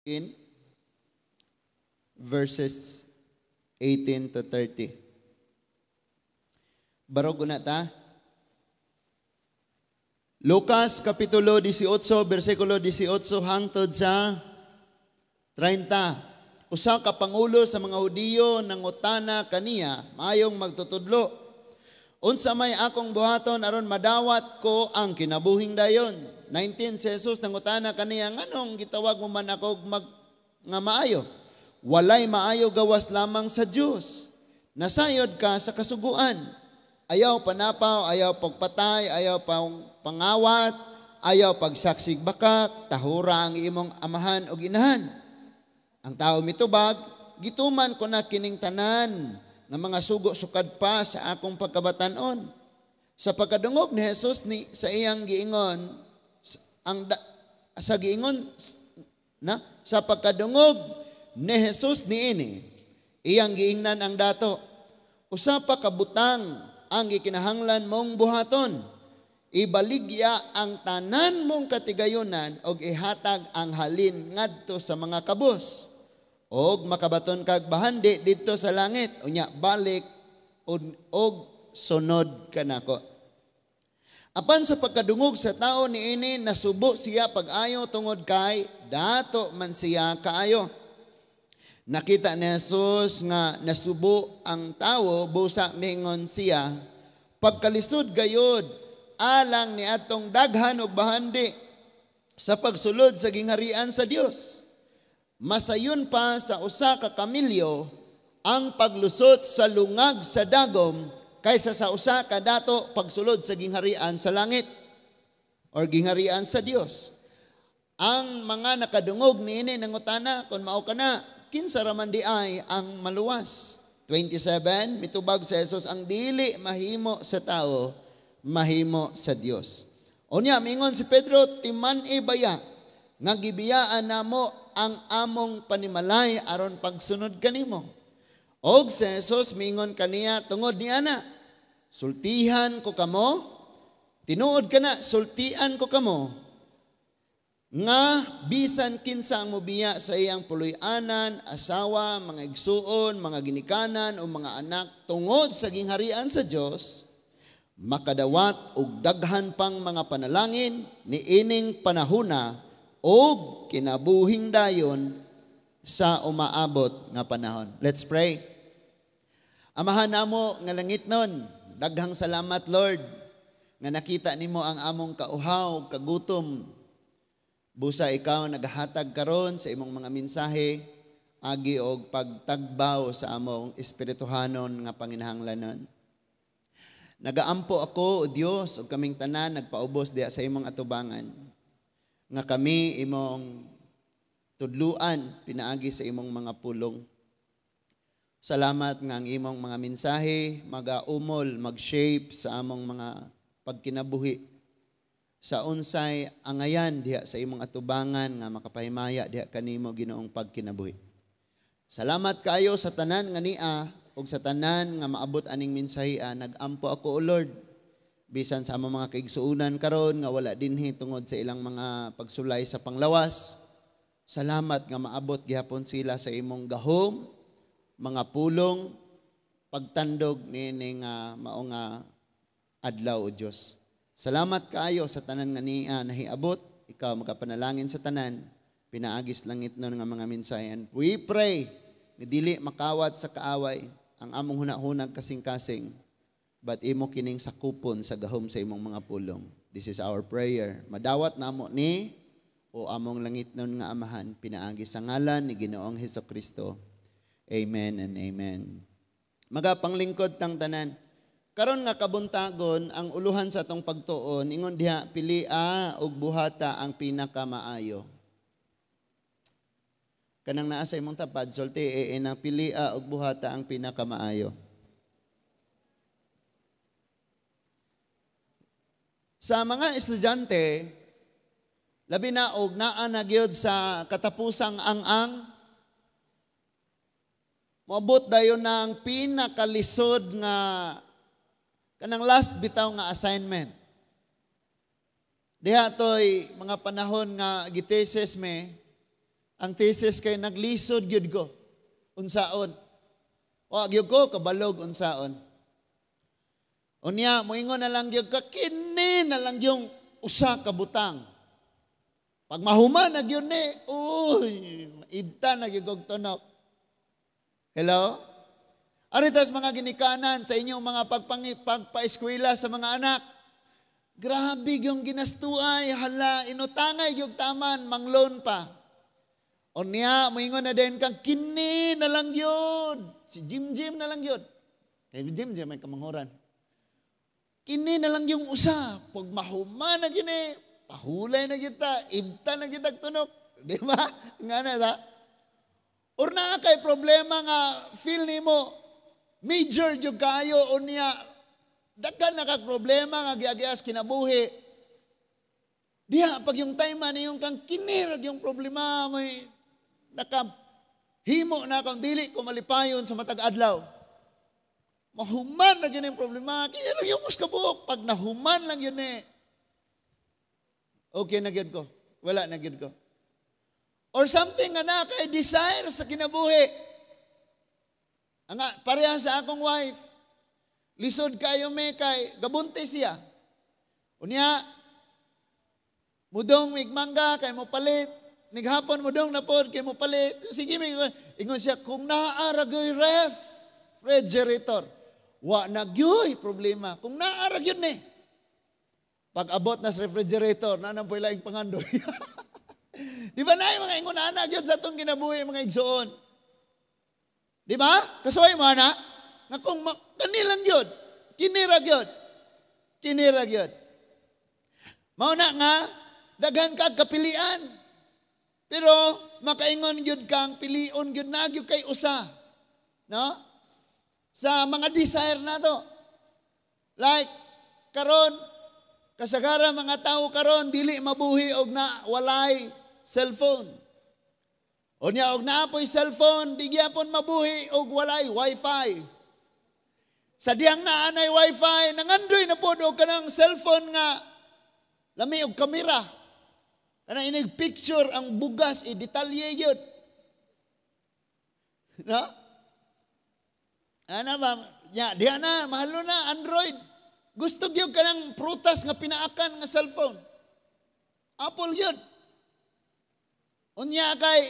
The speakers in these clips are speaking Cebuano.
In verses 18 to 30. Barog na ta. Lucas Kapitulo 18, versikulo 18 hangtod sa 30. Usa ka pangulo sa mga Hudiyo nangutana kaniya, "Maayong magtutudlo, unsa may akong buhaton aron madawat ko ang kinabuhing dayon?" 19. Si Jesus nangutana kaniya, "Nganong gitawag mo man ako nga maayo? Walay maayo gawas lamang sa Dios. Nasayod ka sa kasuguan: Ayaw panapaw, ayaw pagpatay, ayaw pangawat, ayaw pagsaksig bakak, tahura ang imong amahan o inahan." Ang tao mitubag, "Gituman ko na kining tanan nga mga sugo sukad pa sa akong pagkabatanon." Sa pagkadungog ni Jesus ni sa iyang giingon ang da, sa giingon na sa pagkadungog ni Jesus niini, iyang giingnan ang dato, "Usa pa ka butang ang gikinahanglan mong buhaton. Ibaligya ang tanan mong katigayunan og ihatag ang halin ngadto sa mga kabus og makabaton kag bahandi didto sa langit. Unya balik og sunod kanako." Apan sa pagkadungog sa tao niini, nasubo siya pag-ayo tungod kay dato man siya kaayo. Nakita ni Jesus nga nasubo ang tawo, busa mingon siya, "Pagkalisod gayod alang ni atong daghan og bahandi sa pagsulod sa gingharian sa Dios. Masayon pa sa usa ka kamilyo ang paglusot sa lungag sa dagom kaysa sa usa ka dato pagsulod sa gingharian sa langit or gingharian sa Dios." Ang mga nakadungog niini nangutana, "Kung mao kana, kinsa ra man diay ang maluwas?" 27, mitubag sa Jesus, "Ang dili mahimo sa tao, mahimo sa Dios." Unya, mingon si Pedro, "Timan-i baya nga gibiyaan namo ang among panimalay aron pagsunod kanimo?" Og si Jesus mingon kaniya, "Tungod ni ana, sultihan ko kamo, tinuod kana, sultian ko kamo, nga bisan kinsa ang mobiya sa iyang puloy-anan, asawa, mga igsuon, mga ginikanan o mga anak tungod sa gingharian sa Dios, makadawat og daghan pang mga panalangin niining panahuna og kinabuhing dayon sa umaabot nga panahon." Let's pray. Amahan namo nga langitnon, daghang salamat, Lord, nga nakita nimo ang among kauhaw, kagutom. Busa ikaw nagahatag karon sa imong mga mensahe agi og pagtagbaw sa among espirituhanon nga panginahanglanon. Nagaampo ako, o Dios, ug kaming tanan nagpaubos diha sa imong atubangan nga kami imong tudluan pinaagi sa imong mga pulong. Salamat nga ang imong mga mensahe magaumol, mag-shape sa among mga pagkinabuhi sa unsay angayan diha sa imong atubangan nga makapahimaya diha kanimo, Ginoong pagkinabuhi. Salamat kaayo sa tanan nga nia ug sa tanan nga maabot aning mensahe. Nagampo ako, O Lord, bisan sa among mga kaigsuonan karon nga wala dinhi tungod sa ilang mga pagsulay sa panglawas. Salamat nga maabot gihapon sila sa imong gahom, mga pulong, pagtandog niini nga mao nga adlaw, O Dios. Salamat kaayo sa tanan nga niya nahiabot. Ikaw magapanalangin sa tanan pinaagis langitnon nga mga mensahe. And we pray nga dili makawat sa kaaway ang among hunahunag kasing-kasing, but imo kining sakupon sa gahom sa imong mga pulong. This is our prayer. Madawat namo ni o among langitnon nga Amahan pinaagi sa ngalan ni Ginoong Hesus Kristo. Amen and amen. Magapanglingkod tang tanan. Karon nga kabuntagon, ang uluhan sa atong pagtuon, ingon diha, "Pilia ug buhata ang pinakamaayo." Kanang naa sa imong tapad, sulti e na, "Pilia ug buhata ang pinakamaayo." Sa mga estudyante, labi na og naa na gyud sa katapusang ang-ang, moabot dayon ng pinakalisod nga kanang last bitaw nga assignment. Diha toy mga panahon nga gitesis me, Ang thesis kay naglisod gyud ko. Unsaon? Wa gyud ko kabalog unsaon. Unya, moingon na lang gyud ka, kini na lang yung usa ka butang. Pag mahuman na gyud ni, uy, ibta na gyud og tunok. Hello? Aritas mga ginikanan sa inyong mga pagpaeskwela sa mga anak. Grabe yung ginastuay, hala, inutangay yung taman, mangloan pa. Unya, moingon na din kang kini na lang yun. Si Jim Jim na lang yun. Kay Jim Jim may kamanghuran. Kini na lang yung usa. Pag mahuman na gini, pahulay na kita, ibta na kita tunok. Di ba? Nga na ta? Or naa kay problema nga feel nimo major jud kayo, unya daghan na kag problema nga giagias kinabuhi. Diha pag yung time man yung kang kinirag yung problema may naka himo na kang dili ko malipayon sa matag adlaw. Mahuman na gini problema, kini lang yung kabuok. Pag nahuman lang yun eh. Okay na gyud ko. Wala na gyud ko. Or something nga na kay desire sa kinabuhi. Ang pareha sa akong wife. Lisod kayo me kay gabuntis siya. Unya, mudong migmangga kay mo palit. Nighapon mudong na pod kay mo palit. Sige, may ingon siya kung naa ra gyud refrigerator. Wa na gyud problema. Kung naa ra gyud ni. Pag abot na sa refrigerator, na nang laing pangandoy. Di ba na mga ingon ana gyud sa atong kinabuhi, mga igsoon? Di ba? Kasuway mo ana nga kung kanilang gyud, kinira gyud. Kinira gyud. Mao na nga daghan kag kapilian. Pero makaingon gyud kang pilion gyud na gyud kay usa. No? Sa mga desire nato. Like karon, kasagara mga tao karon dili mabuhi og na walay cellphone. Unya og naa poy cellphone, di gyapon mabuhi og walay wifi. Sa diyang naa nay wifi, nangandoy na pod og kanang cellphone nga lami og kamera. Kanang inig picture ang bugas, i detalye yun. No? Ana ba? Ya, diha na, mahalo na, Android. Gusto gyud kanang prutas nga pinaakan nga cellphone. Apple yun. Unya kay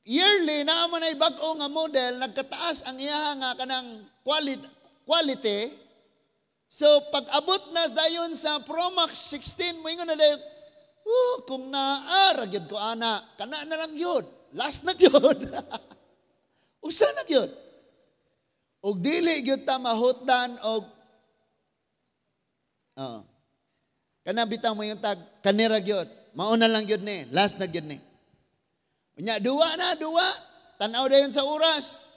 yearly naa man ay bag-o nga model, nagkataas ang iya nga kanang quality. So pag abot na dayon sa Pro Max 16, moingon na dayon, oh, kung naa ra gyud ko ana, kana na lang yun. Last na gyud. Usa na gyud. Og dili gyud ta mahutdan og oh. Kana bitaw mo yung tag kanira gyud. Mauna lang gyud ni, last na gyud ni. Unya duwa na, duwa. Tan-aw dayon sa oras.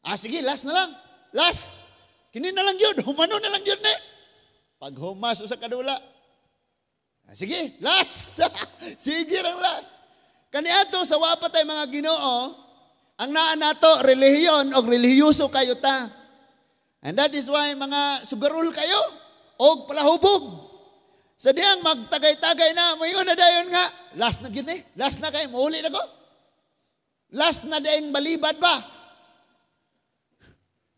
Ah, sige, last na lang. Last. Kini na lang gyud, humano na lang gyud ni. Pag humas usa ka dula. Ah, sige, last. Sige rang last. Kaniadto sa wa pa tay mga Ginoo, ang naa nato relihiyon og relihiyoso kayo ta. And that is why mga sugarol kayo og palahubog. Sa diyang magtagay-tagay na, moingon na dayon nga, last na gyud ni, last na kay muuli na ko. Last na daing balibad ba?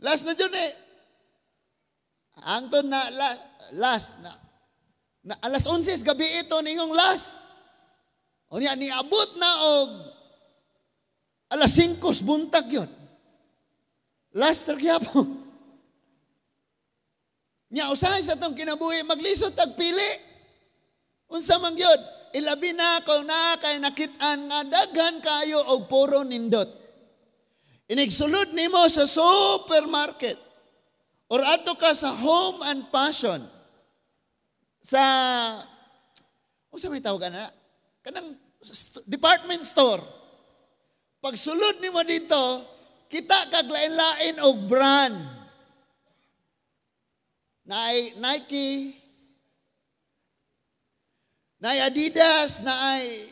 Last na jud eh. Angton na last, last na. Na alas 11 gabi ito ningong last. Unya niabot na og alas 5 buntag yun. Last ra gyapon. Nya usahay sa atong kinabuhi maglisod tag pili. Unsa man gyud, ilabi na kung naa kay nakit-an nga daghan kayo og puro nindot. Inigsulod nimo sa supermarket or adto ka sa Home and Fashion, sa unsa may tawag ana? Kanang department store. Pagsulod nimo dito, kita kag lain-lain og brand. Naay Nike, naay Adidas, naay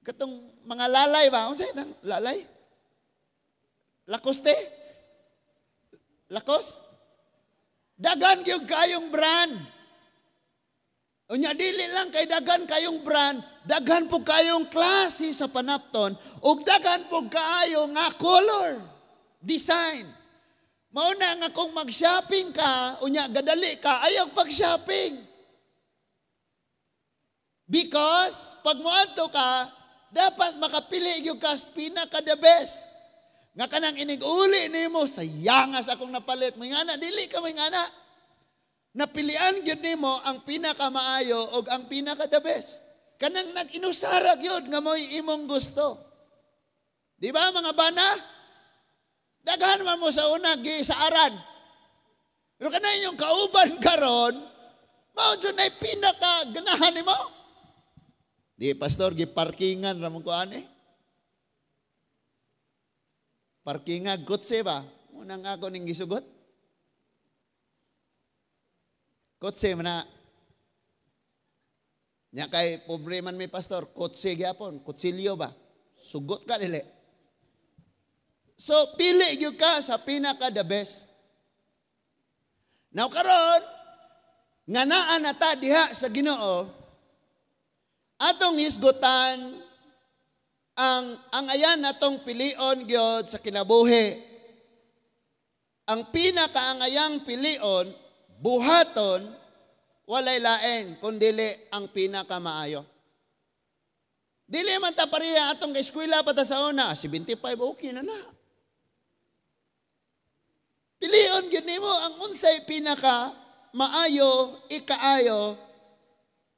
katong mga lalay ba? Unsa itang lalay? Lacoste? Lacoste? Daghan gyud kayong brand. Unya dili lang kay daghan kayong brand, daghan po kayong klase sa panapton, ug daghan po kaayo nga color, design. Mao na nga kung mag-shopping ka, unya gadali ka, ayaw pag-shopping. Because pag moadto ka, dapat makapili gyud ka sa pinaka the best. Nga kanang inig-uli nimo, sayangas akong napalit. May ngana, dili ka may ngana. Napilian gyud nimo ang pinakamaayo og ang pinaka the best. Kanang nag-inusara gyud nga mo'y imong gusto. Di ba, mga bana? Daghan man mo sa una gi sa aran. Pero kanang inyong kauban karon, mao jud nay pinaka ganahan nimo. Di, pastor, gi parkingan ra mo ko ani. Parkingan kotse ba? Unang ako ning gisugot. Kotse man na. Nya kay pobre man mi, pastor, kotse gyapon, kutsilyo ba? Sugot ka dili. So pili gyud ka sa pinaka the best. Now karon nga naa na ta diha sa Ginoo, atong hisgutan ang ayan natong pilion gyud sa kinabuhi. Ang pinakaangayang pilion, buhaton, walay lain kundili ang pinakamaayo. Dili man ta pareha atong eskwela pa ta sa una, 75 okay na na. Pilion gyud nimo ang unsay pinaka maayo, ikaayo,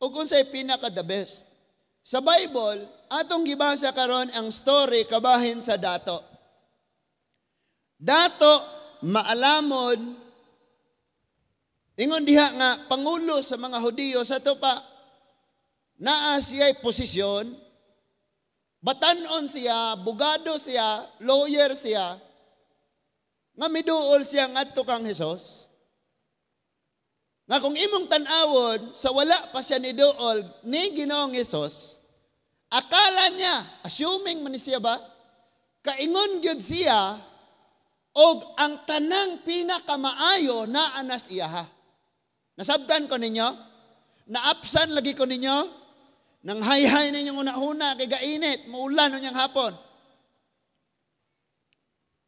ug unsay pinaka the best. Sa Bible, atong gibasa karon ang story kabahin sa dato. Dato maalamon, ingon diha nga pangulo sa mga Hudiyo sa ato pa, naa siya'y posisyon, batanon siya, bugado siya, lawyer siya, nga miduol siya ngadto kang Hesus. Nga kung imong tan-awon, sa wala pa siya ni duol ni Ginoong Hesus, akala niya, assuming man siya ba, kaingon gyud siya, og ang tanang pinakamaayo naa nas iyaha. Nasabtan ko ninyo? Naapsan lagi ko ninyo? Nang hayhay ninyong una-una kay gainit, muulan unyang hapon.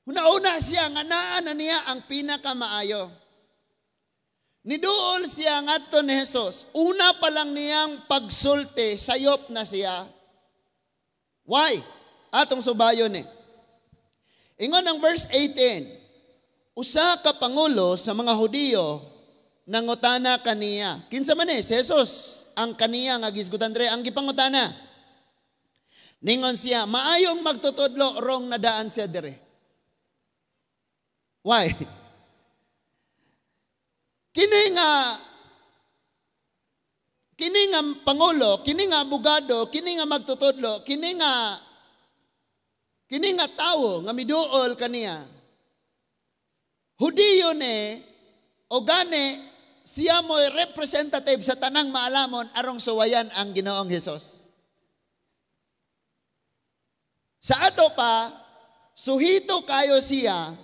Una-una siya nga naa na niya ang pinakamaayo. Niduol siya ngadto ni Jesus. Una pa lang niyang pagsulti, sayop na siya. Why? Atong subayon eh. Ingon ang verse 18, usa ka pangulo sa mga Hudiyo nangutana kaniya. Kinsa man eh? Si Jesus. Ang kaniya nga gisgutan dre ang gipangutana. Ningon siya, "Maayong magtutudlo," wrong na daan siya dire. Why? Kini nga pangulo, kini nga abogado, kini nga magtutudlo, kini nga tawo nga miduol kaniya. Hudiyo ne o gani siya mo'y representative sa tanang maalamon arong suwayan ang Ginoong Hesus. Sa ato pa, suhito kayo siya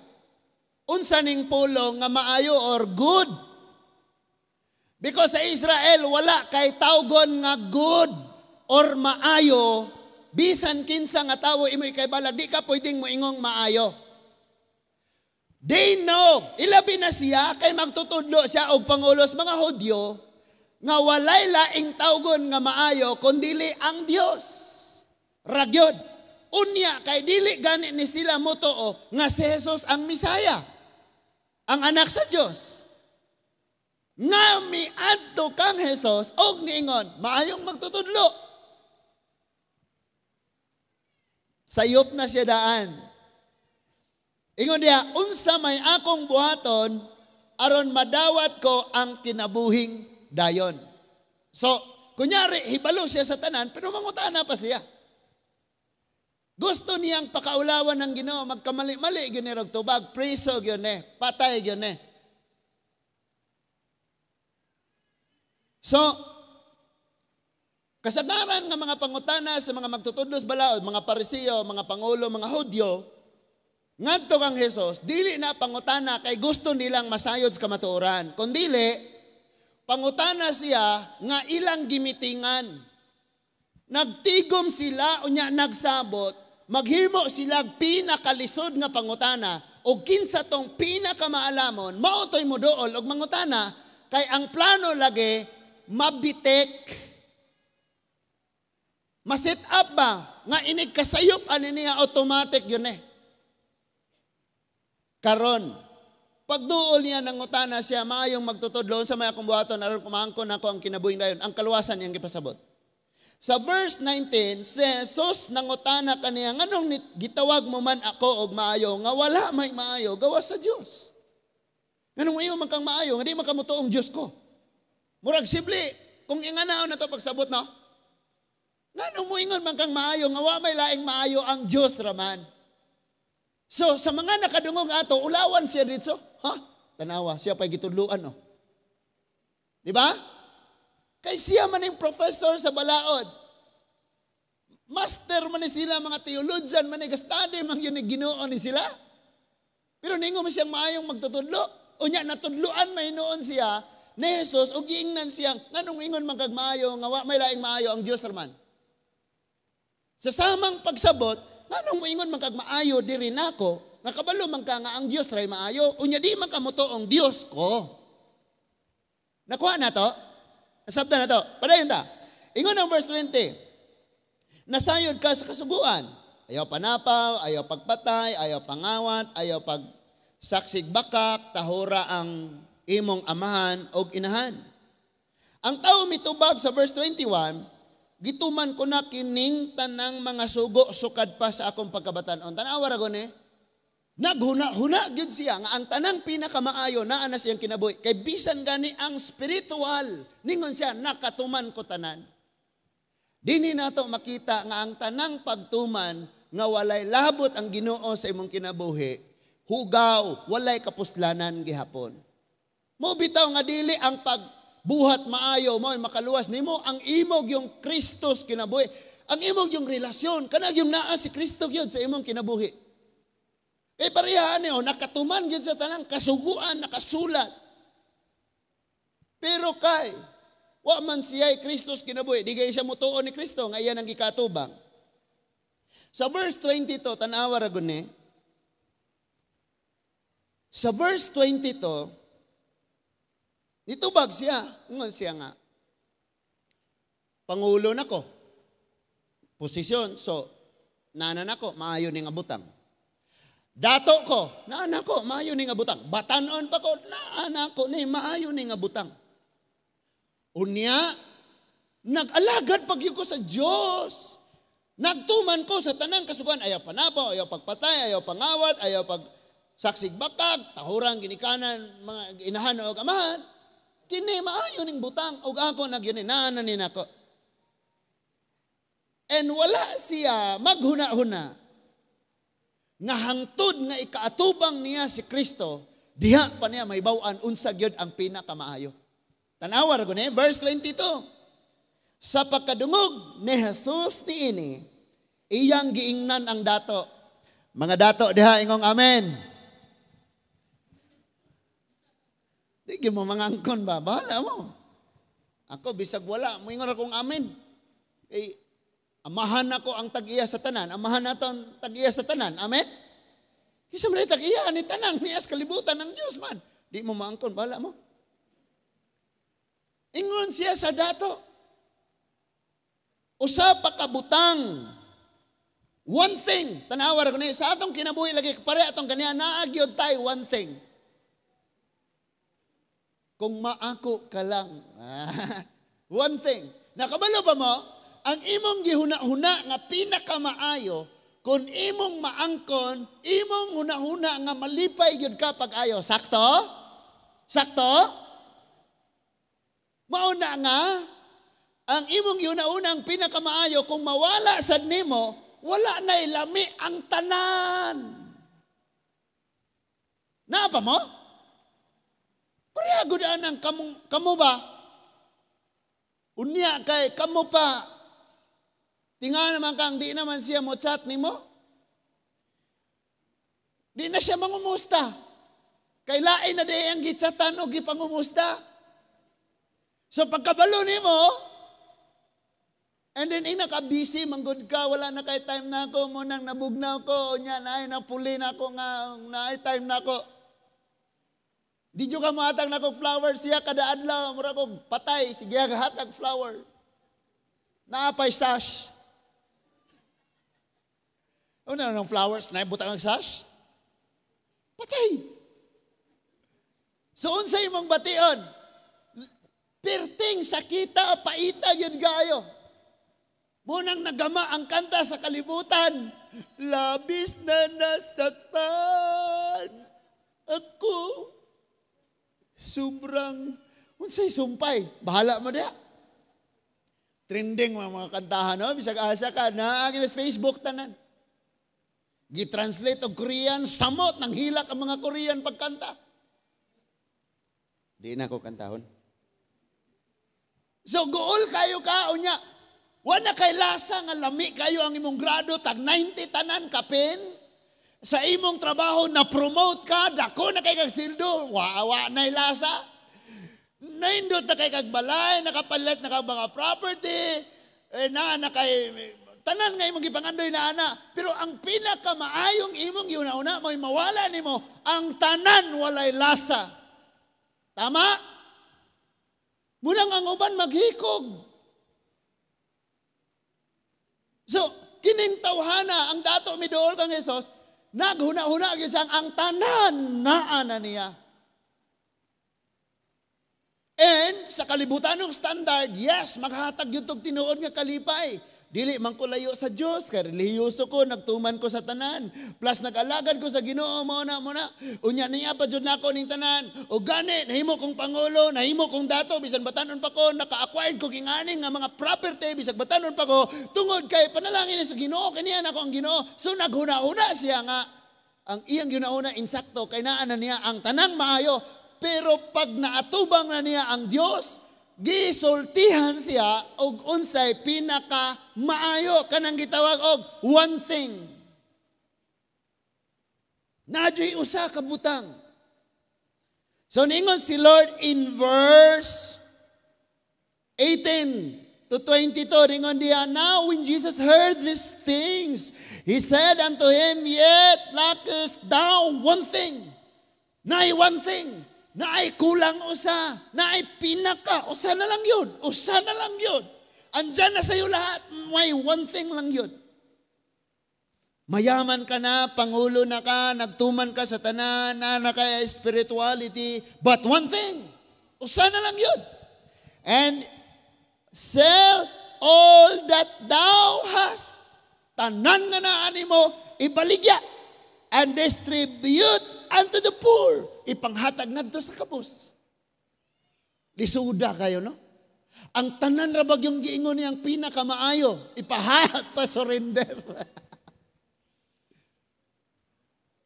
unsa ning pulong nga maayo or good. Because sa Israel wala kay tawgon nga good or maayo, bisan kinsa nga tawo imo ikaybalag, di ka pwedeng moingong maayo. They know, ilabi na siya kay magtutudlo siya og pangulo sa mga Hudyo nga walay laing tawgon nga maayo kundili ang Dios. Ragyod. Unya kay dili gani ni sila motoo nga si Jesus ang Misaya, ang anak sa Dios. Nga miadto kang Jesus og niingon, "Maayong magtutudlo." Sayop na siya daan. Ingon diya, "Unsa may akong buhaton aron madawat ko ang kinabuhing dayon?" So, kunyari, hibalo siya sa tanan, pero mangutana pa siya. Gusto niyang pakaulawan ng Ginoo, magkamali-mali gyud ni rog tubag, preso gyud ni, patay gyud ni. So, kasagaran nga mga pangutana sa mga magtutudlos balaod, mga Parisiyo, mga pangulo, mga Hudyo, ngadto kang Jesus, dili na pangutana kay gusto nilang masayod sa kamatuoran. Kundili, Pangutana siya nga ilang gimitingan. Nagtigom sila unya nagsabot, maghimo sila pinakalisod nga pangutana o kinsa tong pinakamaalamon, mao to'y moduol og mangutana kay ang plano lagi mabitek. Ma-set up ba nga inig kasayop ani niya, automatic yun eh. Karon, pagduol niya, nangutana siya, "Maayong magtutudlo, unsa may akong buhaton aron maangkon nako ang kinabuhing dayon?" Ang kaluwasan iyang gipasabot. Sa verse 19, si Jesus nangutana kaniya, "Nganong gitawag mo man ako og maayo nga wala may maayo gawas sa Dios? Nganong moingon man kang maayo nga di man ka motuong Dios ko?" Murag sibli kung inganaon na to pagsabot, no? Nganong moingon man kang maayo nga wa may laing maayo, ang Dios raman? So sa mga nakadungog ato, ulawan siya dito. Ha? Tanawa, siya pa'y gitudluan, no? Di ba? Kay siya man yung professor sa balaod. Master man ni sila, mga theologian man ni, study man yun ni Ginoo ni sila. Pero ningon mo siyang maayong magtutudlo. Unya natudluan may noon siya ni Jesus ug giingnan siya, "Nganong ingon man kag maayo nga wa may laing maayo, ang Dios raman?" Sa samang pagsabot, "Nganong moingon man kag maayo diri nako nga kabalo man ka nga ang Dios ray maayo, unya di man ka motuong Dios ko?" Nakuha na to? Nasabtan na to? Padayon ta. Ingon ang verse 20, "Nasayod ka sa kasuguan. Ayaw panapaw, ayaw pagpatay, ayaw pangawat, ayaw pag saksig bakak, tahura ang imong amahan og inahan." Ang tao mitubag sa verse 21, "Gituman ko na kining tanang mga sugo sukad pa sa akong pagkabatan-on." Tanawa ra gani. Naghuna-huna gyud siya nga ang tanang pinakamaayo naa na siyang kinabuhi. Kay bisan gani ang spiritual, ningon siya, "Nakatuman ko tanan." Dini nato makita nga ang tanang pagtuman nga walay labot ang Ginoo sa imong kinabuhi, hugaw, walay kapuslanan gihapon. Mo bitaw nga dili ang pagbuhat maayo mo makaluwas nimo, ang imong yung Kristus kinabuhi. Ang imong yung relasyon, kanang yung naa si Kristo gyud sa imong kinabuhi. Kay pareha ni, oh, nakatuman gyud sa tanang kasuguan nakasulat. Pero kay wa man siya Kristus kinabuhi, di gay siya mutuo ni Kristo nga iya nang gikatubang. Sa verse 22, tanawa ra guni. Sa verse 22, nitubag siya, ingon siya nga, "Pangulo nako. Posisyon, so nana nako, maayo ni nga butang. Dato ko, naana ko, maayo ni nga butang. Batanon pa ko, naana ko ni maayo ni nga butang. Unya, nag-alagad pag ko sa Dios. Nagtuman ko sa tanang kasuguan, ayaw panapaw, ayaw pagpatay, ayaw pangawat, ayaw pag saksig bakag, tahurang ginikanan, mga inahan o amahan. Kini maayo ning butang ug ako nagyun naana ni nako." And wala siya maghuna-huna nga hangtod nga ikaatubang niya si Kristo, diha pa niya mahibaw-an unsa gyud ang pinakamaayo. Tanawa ra guni, verse 22. Sa pagkadungog ni Jesus niini, iyang giingnan ang dato. Mga dato diha, ingong amen. Di gyud mo mangangkon ba? Bahala mo. Ako bisag wala, moingon akong amen. Eh, amahan ako ang tag-iya sa tanan. Amahan nato ang tag-iya sa tanan. Amen? Kisa man tag-iya ni tanang niya sa kalibutan ng Diyos man. Di mo maangkon, bahala mo. Ingon siya sa dato, "Usa pa ka butang." One thing, tanawa ra ni sa atong kinabuhi lagi pare atong ganiya naa gyud tay one thing. Kung maako ka lang. One thing. Nakabalo ba mo? Ang imong gihuna-huna nga pinakamaayo, kung imong maangkon, imong huna-huna nga malipay gyud ka pag ayo. Sakto? Sakto? Mauna nga, ang imong gihuna-huna ang pinakamaayo, kung mawala sad nimo, wala na lami ang tanan. Naa pa mo? Pareha gud anang kamo, kamo ba? Unya kay kamo pa. Tinga naman kang di naman siya mo chat nimo. Di na siya mangumusta. Kay lain na di ang gitsatan o gipangumusta. So pagkabalo nimo, and then ina ka busy manggod ka, wala na kay time na ako, mo nang nabugnaw ko, unya naay napuli na ako nga naay time na ako. Di jud ka mohatag nako flower siya kada adlaw, mura ko patay, sige hatag flower. Naapay sash. Una ng flowers, na butang ang sash? Patay. So unsay imong bation? Perting sakita, paita yun gayo. Munang nagama ang kanta sa kalibutan. Labis na nasaktan ako. Sobrang, unsay sumpay? Bahala mo diha. Trending mga kantahan, no? Bisag asa ka, naa sa Facebook tanan. Gi-translate og Korean, samot nang hilak ang mga Korean pagkanta. Di na ko kantahon. So guol kayo ka unya. Wala kay lasa nga lami kayo ang imong grado, tag 90 tanan kapin. Sa imong trabaho na promote ka, dako na kay kag sildo, wa wa nay lasa. Naindot na kay kag balay, nakapalit na kag mga property, eh, na kay tanan nga imong gipangandoy na ana. Pero ang pinakamaayong imong giuna-una mo'y mawala nimo ang tanan, walay lasa. Tama? Munang ang uban maghikog. So, kining tawhana, ang dato miduol kang Hesus, naghuna-huna gyud siya ang tanan naa na niya. And sa kalibutan ng standard, yes, maghatag gyud tog tinuod nga kalipay. Dili man ko layo sa Dios, kay relihiyoso ko, nagtuman ko sa tanan. Plus nag-alagad ko sa Ginoo, mao na, mao na. Unya niya pa jud nako ning tanan. O gani nahimo kong pangulo, nahimo kong dato bisan batanon pa ko, naka-acquired ko ingani nga mga property bisag batanon pa ko tungod kay panalangin sa Ginoo, kaniya nako ang Ginoo. So naghuna-huna siya nga ang iyang gihuna-huna insakto kay naa na niya ang tanang maayo, pero pag naatubang na niya ang Dios, gisultihan siya og unsay pinaka maayo, kanang gitawag og one thing. Naa usa ka butang. So ningon si Lord in verse 18 to 22, ningon diya, "Now when Jesus heard these things, he said unto him, 'Yet lackest thou one thing.'" Naay one thing. Naay kulang usa. Naay pinaka. Usa na lang yun. Usa na lang yun. Andyan na sa'yo lahat. May one thing lang yun. Mayaman ka na, pangulo na ka, nagtuman ka sa tanan, na kay spirituality. But one thing, usa na lang yun. "And sell all that thou hast." Tanan nga naa nimo, ibaligya. "And distribute unto the poor." Ipanghatag ngadto sa kabus. Lisuda kayo, no? Ang tanan ra yung giingon niyang pinakamaayo, ipahat pa surrender.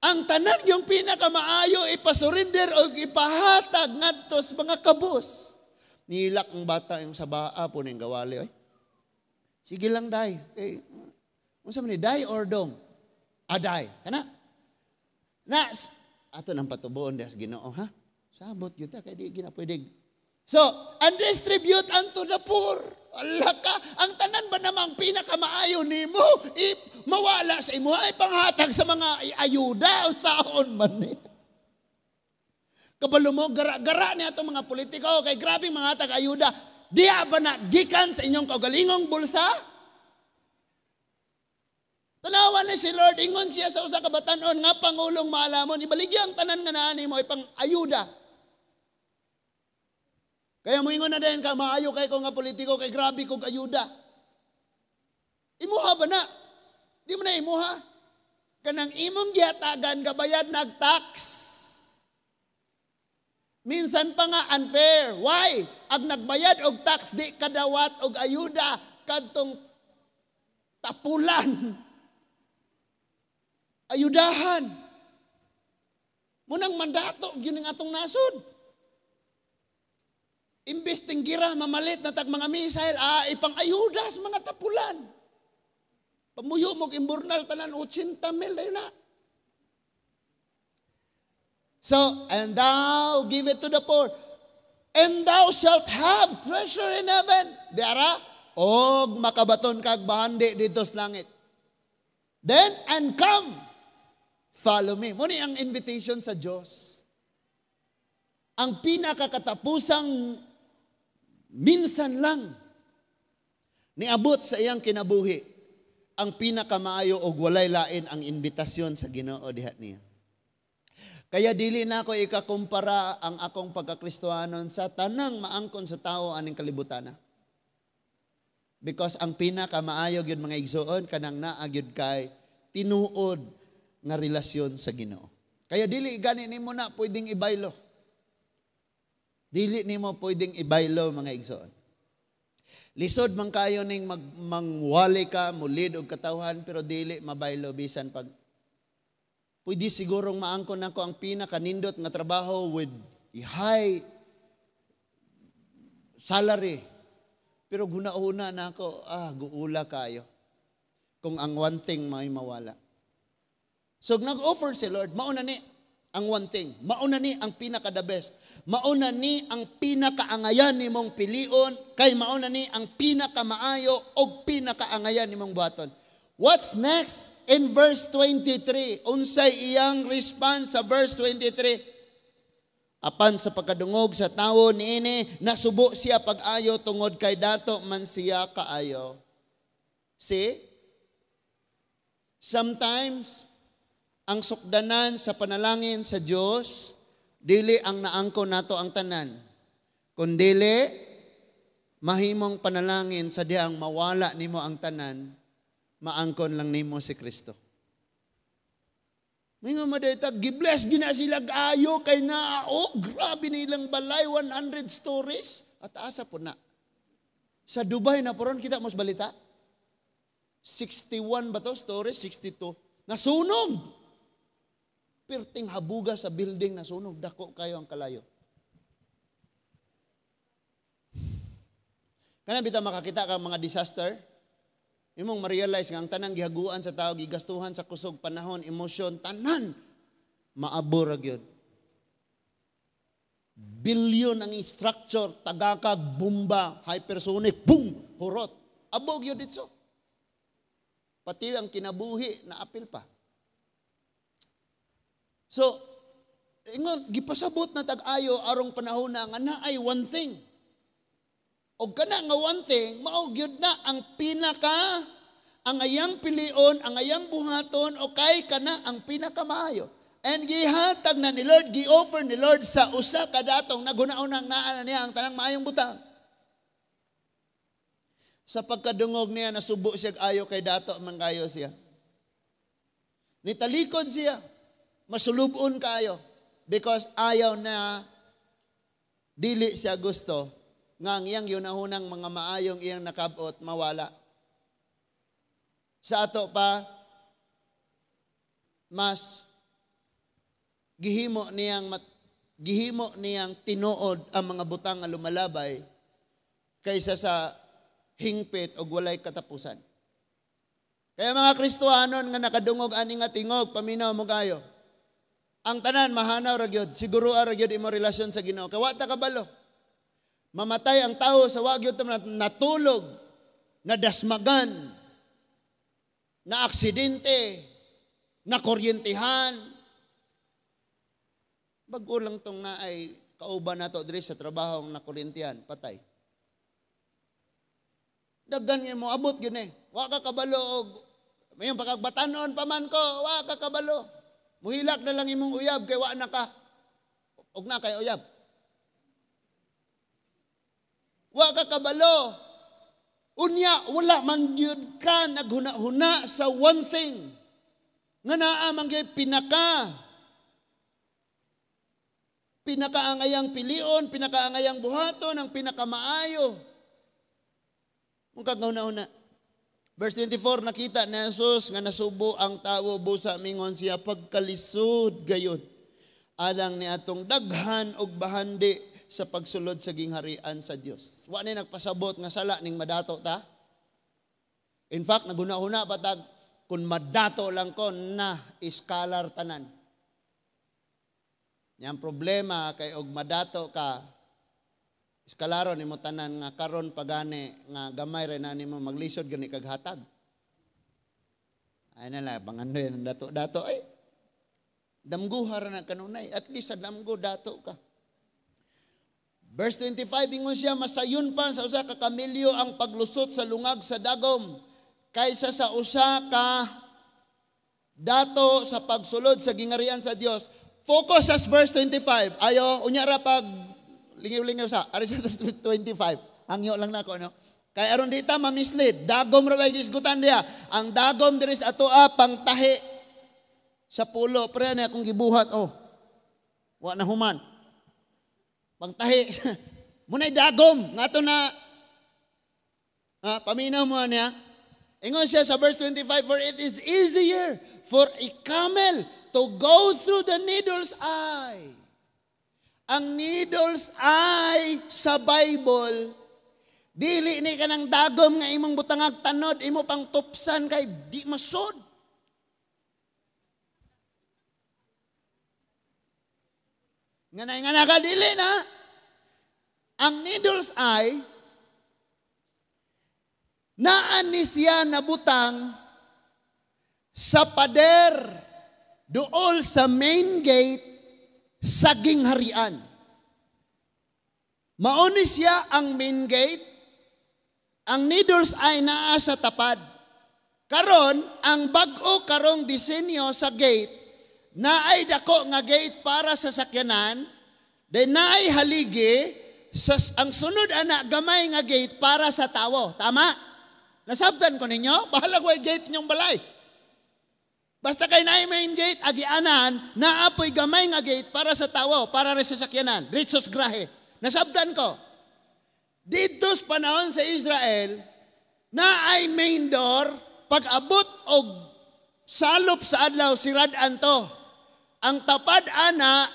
Ang tanan yung pinakamaayo, ipasurrender o ipahatag ngadto sa mga kabus. Nilak ang bata yung sa baa po ning gawali. Oy. Sige lang, day. Eh, unsa man ni, day or dong? Aday. Kana? Na, ato nang patubuon sa Ginoo, ha? Sabot gyud ta kay di gina pwede. So, "And distribute unto the poor." Ala ka, ang tanan ba namang pinakamaayo nimo, i, mawala sa imo ay panghatag sa mga ayuda o saon man ni. Kabalo mo, gara-gara ni atong mga politiko, kay grabe mga hatag ayuda. Diya ba na gikan sa inyong kaugalingong bulsa? Tanawan ni si Lord, ingon siya sa usa ka batanon nga pangulong maalamon, ibaligya ang tanan nga naa nimo ipang ayuda. Kaya mo ingon na din ka, maayo kay ko nga politiko kay grabe kog ayuda. Imuha ba na? Di mo na imuha. Kanang imong gihatagan gabayad nag-tax. Minsan pa nga unfair. Why? Ang nagbayad og tax di kadawat og ayuda kadtong tapulan. Ayudahan. Munang mandato gyud ang atong nasod. Imbes tinggira mamalit na tag mga missile, ipang-ayuda sa mga tapulan. Pamuyo mo imburnal tanan 80 mil dayon na. So, "And thou give it to the poor." And thou shalt have treasure in heaven. Diara, og makabaton kag bahandi didto sa langit. Then, and come, follow me. Mao ni ang invitation sa Diyos. Ang pinakakatapusang minsan lang niabot sa iyang kinabuhi, ang pinakamaayo og walay lain ang imbitasyon sa Ginoo diha niya. Kaya dili na ako ikakumpara ang akong pagkakristohanon sa tanang maangkon sa tao aning kalibutan. Because ang pinakamaayo gyud, mga igsoon, kanang naa gyud kay tinuod nga relasyon sa Ginoo. Kaya dili gani nimo na pwedeng ibaylo. Dili nimo pwedeng ibaylo, mga igsoon. Lisod man kayo ning mangwali ka, mulid og katawhan, pero dili mabaylo bisan pag pwede sigurong maangkon nako ang pinakanindot nga trabaho with high salary. Pero guna-una na ako, guula kayo kung ang one thing may mawala. So nag-offer si Lord, mauna ni ang one thing. Mauna ni ang pinaka the best. Mauna ni ang pinakaangayan nimong pilion, kay mauna ni ang pinakamaayo og pinakaangayan nimong buhaton. What's next? In verse 23, unsay iyang response sa verse 23? Apan sa pagkadungog sa tawo niini, nasubo siya pag-ayo tungod kay dato man siya kaayo. See? Sometimes, ang sukdanan sa panalangin sa Dios, dili ang naangko nato ang tanan. Kundili, mahimong panalangin sa dihang mawala nimo ang tanan, maangkon lang nimo si Kristo. Mingon mo dito, gibless gina sila ayo kay naa, oh, grabe nilang balay, 100 stories. At asa po na. Sa Dubai na poron, kita mo sa balita? 61 ba to stories? 62. Nasunog! Perting habuga sa building nasunog. Dako kayo ang kalayo. Kana bitaw makakita ka mga disaster, imong ma-realize nga ang tanang gihaguan sa tao, gigastuhan sa kusog, panahon, emosyon, tanan, maabor ra gyud. Bilyon ang structure, tagakag, bomba, hypersonic, boom, hurot. Abog yun dito. Pati ang kinabuhi, naapil pa. So, ingon, gipasabot na tag-ayo arong panahon na nga naay one thing. Og kana nga one thing, mao gyud na ang pinaka, ang ayang pilion, ang ayang buhaton, o kay kana ang pinakamaayo. And gihatag na ni Lord, gi-offer ni Lord sa usa ka datong naguna-unang naa na niya ang tanang maayong butang. Sa pagkadungog niya, nasubo siya ayo kay dato man kayo siya. Nitalikod siya, masulubon kayo because ayaw na dili siya gusto nga ang iyang yunahunang mga maayong iyang nakabot mawala. Sa ato pa, mas gihimo niyang tinuod ang mga butang nga lumalabay kaysa sa hingpit og walay katapusan. Kaya mga Kristohanon nga nakadungog ani nga tingog, paminaw mo kayo. Ang tanan mahanaw ra gyud, siguro ra gyud imo relasyon sa Ginoo. Kay wa ta kabalo. Mamatay ang tao sa wa gyud natulog, nadasmagan, na aksidente, na kuryentihan. Bago lang tong naay kauban nato diri sa trabaho ang nakuryentihan, patay. Daghan nga mo abot gyud eh. Wa ka kabalo og mayon pakagbatanon pa man ko, wa ka kabalo. Muhilak na lang imong uyab kay wa na ka. Og na kay uyab. Wa ka kabalo. Unya wala man gyud ka naghuna-huna sa one thing. Nga naa man gyud pinakaangayang pilion, pinakaangayang buhaton, ang pinakamaayo. Mung kag-huna-huna. Verse 24, nakita ni Jesus nga nasubo ang tawo, busa mingon siya, pagkalisod gayon alang ni atong daghan og bahandi sa pagsulod sa gingharian sa Dios. Wa ni nagpasabot nga sala ning madato ta. In fact, naguna-huna pa tag kun madato lang ko na iskalar tanan. Yang problema kay og madato ka, Eskalaro nimo tanan nga karon pagani nga gamay ra na nimo, maglisod gani kag hatag. Ay na lang, pangandoy ng dato-dato ay. Damguha ra na kanunay. At least sa damgo dato ka. Verse 25, ingon siya, "Masayon pa sa usa ka kamilyo ang paglusot sa lungag sa dagom kaysa sa usa ka dato sa pagsulod sa gingarian sa Dios." Focus sa verse 25. Ayo, unya ra pag lingaw-lingaw sa ari sa 25. Hangyo lang nako, no. Kay aron di ta ma-mislead, dagom ra ba gisgutan diya? Ang dagom diri sa atoa pangtahi sa pulo pre na akong gibuhat, oh. Wa na human. Pangtahi. Munay dagom ngato na paminaw mo niya. Ingon siya sa verse 25, "For it is easier for a camel to go through the needle's eye." Ang needle's eye sa Bible, dili ni kanang dagom nga imong butangag tanod, imo pang tupsan kay di masod. Nga na nga ka, dili na. Ang needle's eye, naan ni siya nabutang sa pader dool sa main gate sa gingharian. Mauni siya ang main gate, ang needle's eye naa sa tapad. Karon, ang bag-o karong disenyo sa gate, naay dako nga gate para sa sakyanan, then naay haligi, sa, ang sunod ana gamay nga gate para sa tawo. Tama? Nasabtan ko ninyo? Bahala ko gate inyong balay. Basta kay naay main gate, agianan, naapoy gamay nga gate para sa tawo, para rin sa sakyanan. Ritsos grahe. Nasabtan ko. Dito sa panahon sa Israel, naay main door, pag abot og salop sa adlaw, sirad-an to. Ang tapad ana,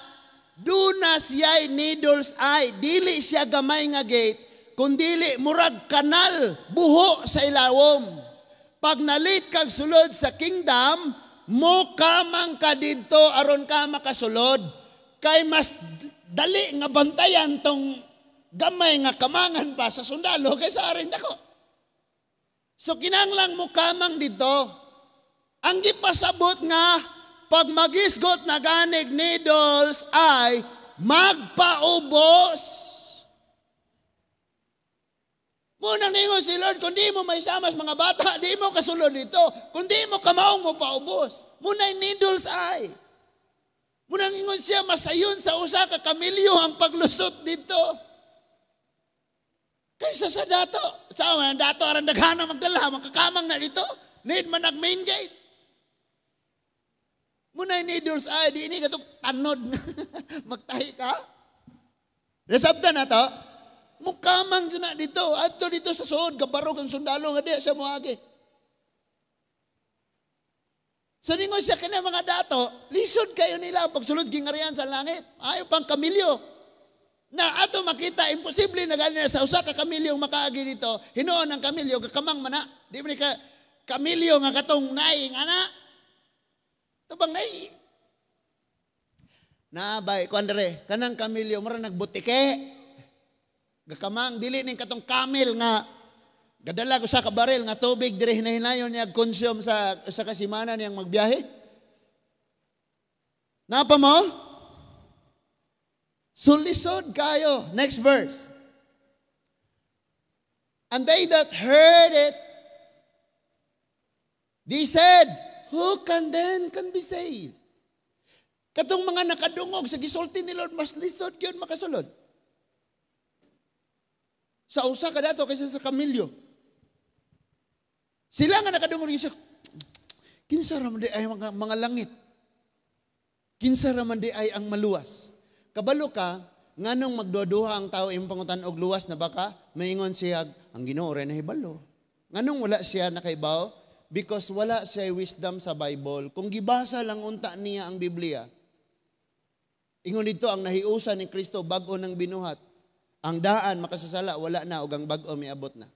duna siya'y needle's eye. Dili siya gamay nga gate, kundili murag kanal, buho sa ilawom. Pag nalit kag sulod sa kingdom, mo kamang ka didto aron ka makasulod. Kay mas dali nga bantayan tong gamay nga kamangan pa sa sundalo kaysa aring dako. So kinanglang mo kamang didto. Ang gipasabot nga pag magisgot na ganig needles ay magpaubos. Munang ningon si Lord, kung di mo may samas mga bata, di mo kasulod dito. Kung di mo kamaong mo paubos. Muna'y needles ay. Munang ingon siya, masayon sa usa ka kamilyo ang paglusot dito kaysa sa dato. Sa ang dato, aran daghana magdala, makakamang na dito. Need man nag main gate. Muna'y needles ay, di ini katong tanod. Magtahi ka. Resabta na to. Mukamang na dito. Adto dito sa suod, gabarog ang sundalo nga di sa moagi. So ningon siya kina mga dato, lisod kayo nila ang pagsulod gingarian sa langit. Ayaw pang kamilyo. Na ato makita, imposible na gani sa usa ka kamilyo makaagi dito. Hinuon ang kamilyo, kakamang mana. Di ba ni ka kamilyo nga katong naing ana? Tubang nai. Naabay, kuan dere, kanang kamilyo mura nagbutike. Gakamang dili ning katong camel nga gadala ko sa kabaril nga tubig dire hinahinayon niya consume sa kasimana niyang magbiyahe. Napa mo? Sulisod kayo. Next verse. "And they that heard it, they said, 'Who can then can be saved?'" Katong mga nakadungog sa gisulti ni Lord, mas lisod gyud makasulod sa usa ka dato kaysa sa kamilyo. Sila nga nakadungog siya, "Kinsa ra man di ay mga langit? Kinsa ra man di ay ang maluwas?" Kabalo ka, nganong magduha ang tao imong pangutan og luwas na baka, maingon siya, "Ang Ginoo ra nahibalo." Nganong wala siya nakaibaw? Because wala siya wisdom sa Bible. Kung gibasa lang unta niya ang Biblia, ingon dito ang nahiusan ni Kristo bag-o ng binuhat. Ang daan makasasala wala na ug ang bag-o miabot na.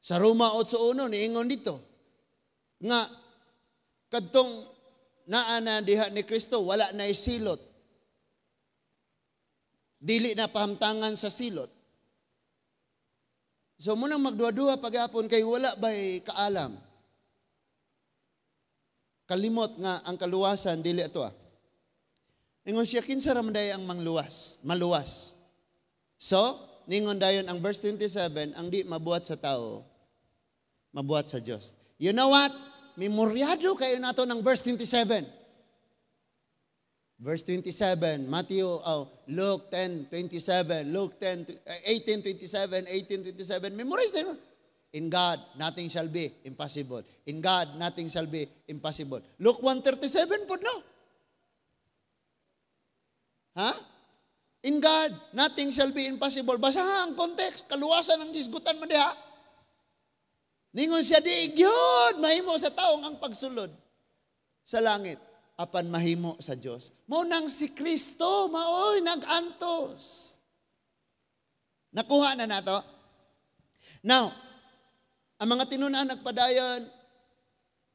Sa Roma 8:1 niingon dito nga kadtong naa na diha ni Kristo wala na isilot. Dili na pahamtangan sa silot. So munang magduha-duha paghapon kay wala ba'y kaalam. Kalimot nga ang kaluwasan dili ato ah. Ningon siya, kinsa ra man day ang mangluwas, maluwas? So, ningon dayon ang verse 27, ang di mabuhat sa tao, mabuhat sa Dios. You know what? Memoryado kayo nato ng verse 27. Verse 27, Matthew, oh, Luke 10:27, Luke 10, 18:27, 18:27. Memorize din. In God, nothing shall be impossible. In God, nothing shall be impossible. Luke 1:37 po, no? Ha? In God, nothing shall be impossible. Basa ang context, kaluwasan ang gisgutan mo diha. Ningon siya, di gyud mahimo sa taong ang pagsulod sa langit, apan mahimo sa Dios. Mao nang si Kristo maoy nag-antos. Nakuha na nato? Now, ang mga tinun-an nagpadayon,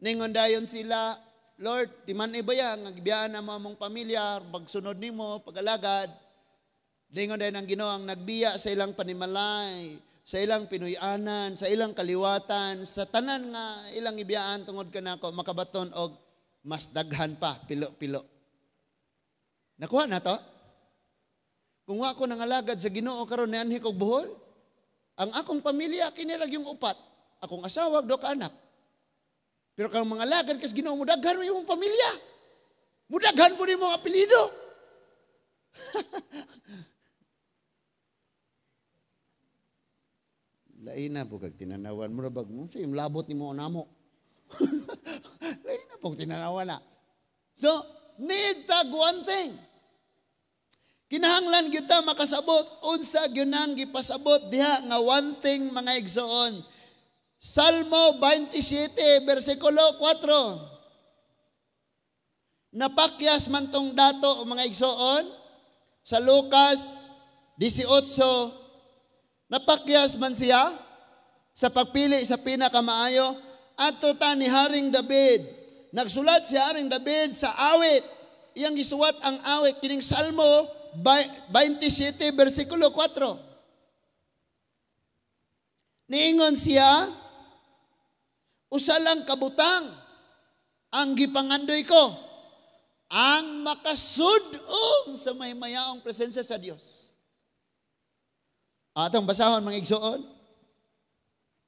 ningon dayon sila, "Lord, di man ibaya nga gibiyaan na mo among pamilya, pagsunod nimo, pagalagad." Ningon dayon ang Ginoo, ang nagbiya sa ilang panimalay, sa ilang pinuy-anan, sa ilang kaliwatan, sa tanan nga ilang ibiyaan tungod kanako, makabaton og mas daghan pa, pilo-pilo. Nakuha na to? Kung ako nangalagad sa Ginoo karon, nianhi kog Bohol, ang akong pamilya kini ra yung upat, akong asawa do ka anak. Pero kung mangalagad kas Ginoo, mudaghan mo imong pamilya. Mudaghan po nimo ang apelyido. Lain na po kag tinanawan mo bag mo sa labot nimo namo. Lain na po tinanawan na. So, need tag one thing. Kinahanglan kita makasabot unsa gyud ang gipasabot diha nga one thing, mga igsoon. Salmo 27 versikulo 4. Napakyas man tong dato, mga igsoon, sa Lucas 18. Napakyas man siya sa pagpili sa pinakamaayo. Ato ta ni Haring David. Nagsulat si Haring David sa awit. Iyang gisuwat ang awit kining Salmo 27 versikulo 4. Niingon siya, "Usa lang kabutang ang gipangandoy ko, ang makasud-ong sa maymayaong presensya sa Dios." Atong basahon, mga igsoon.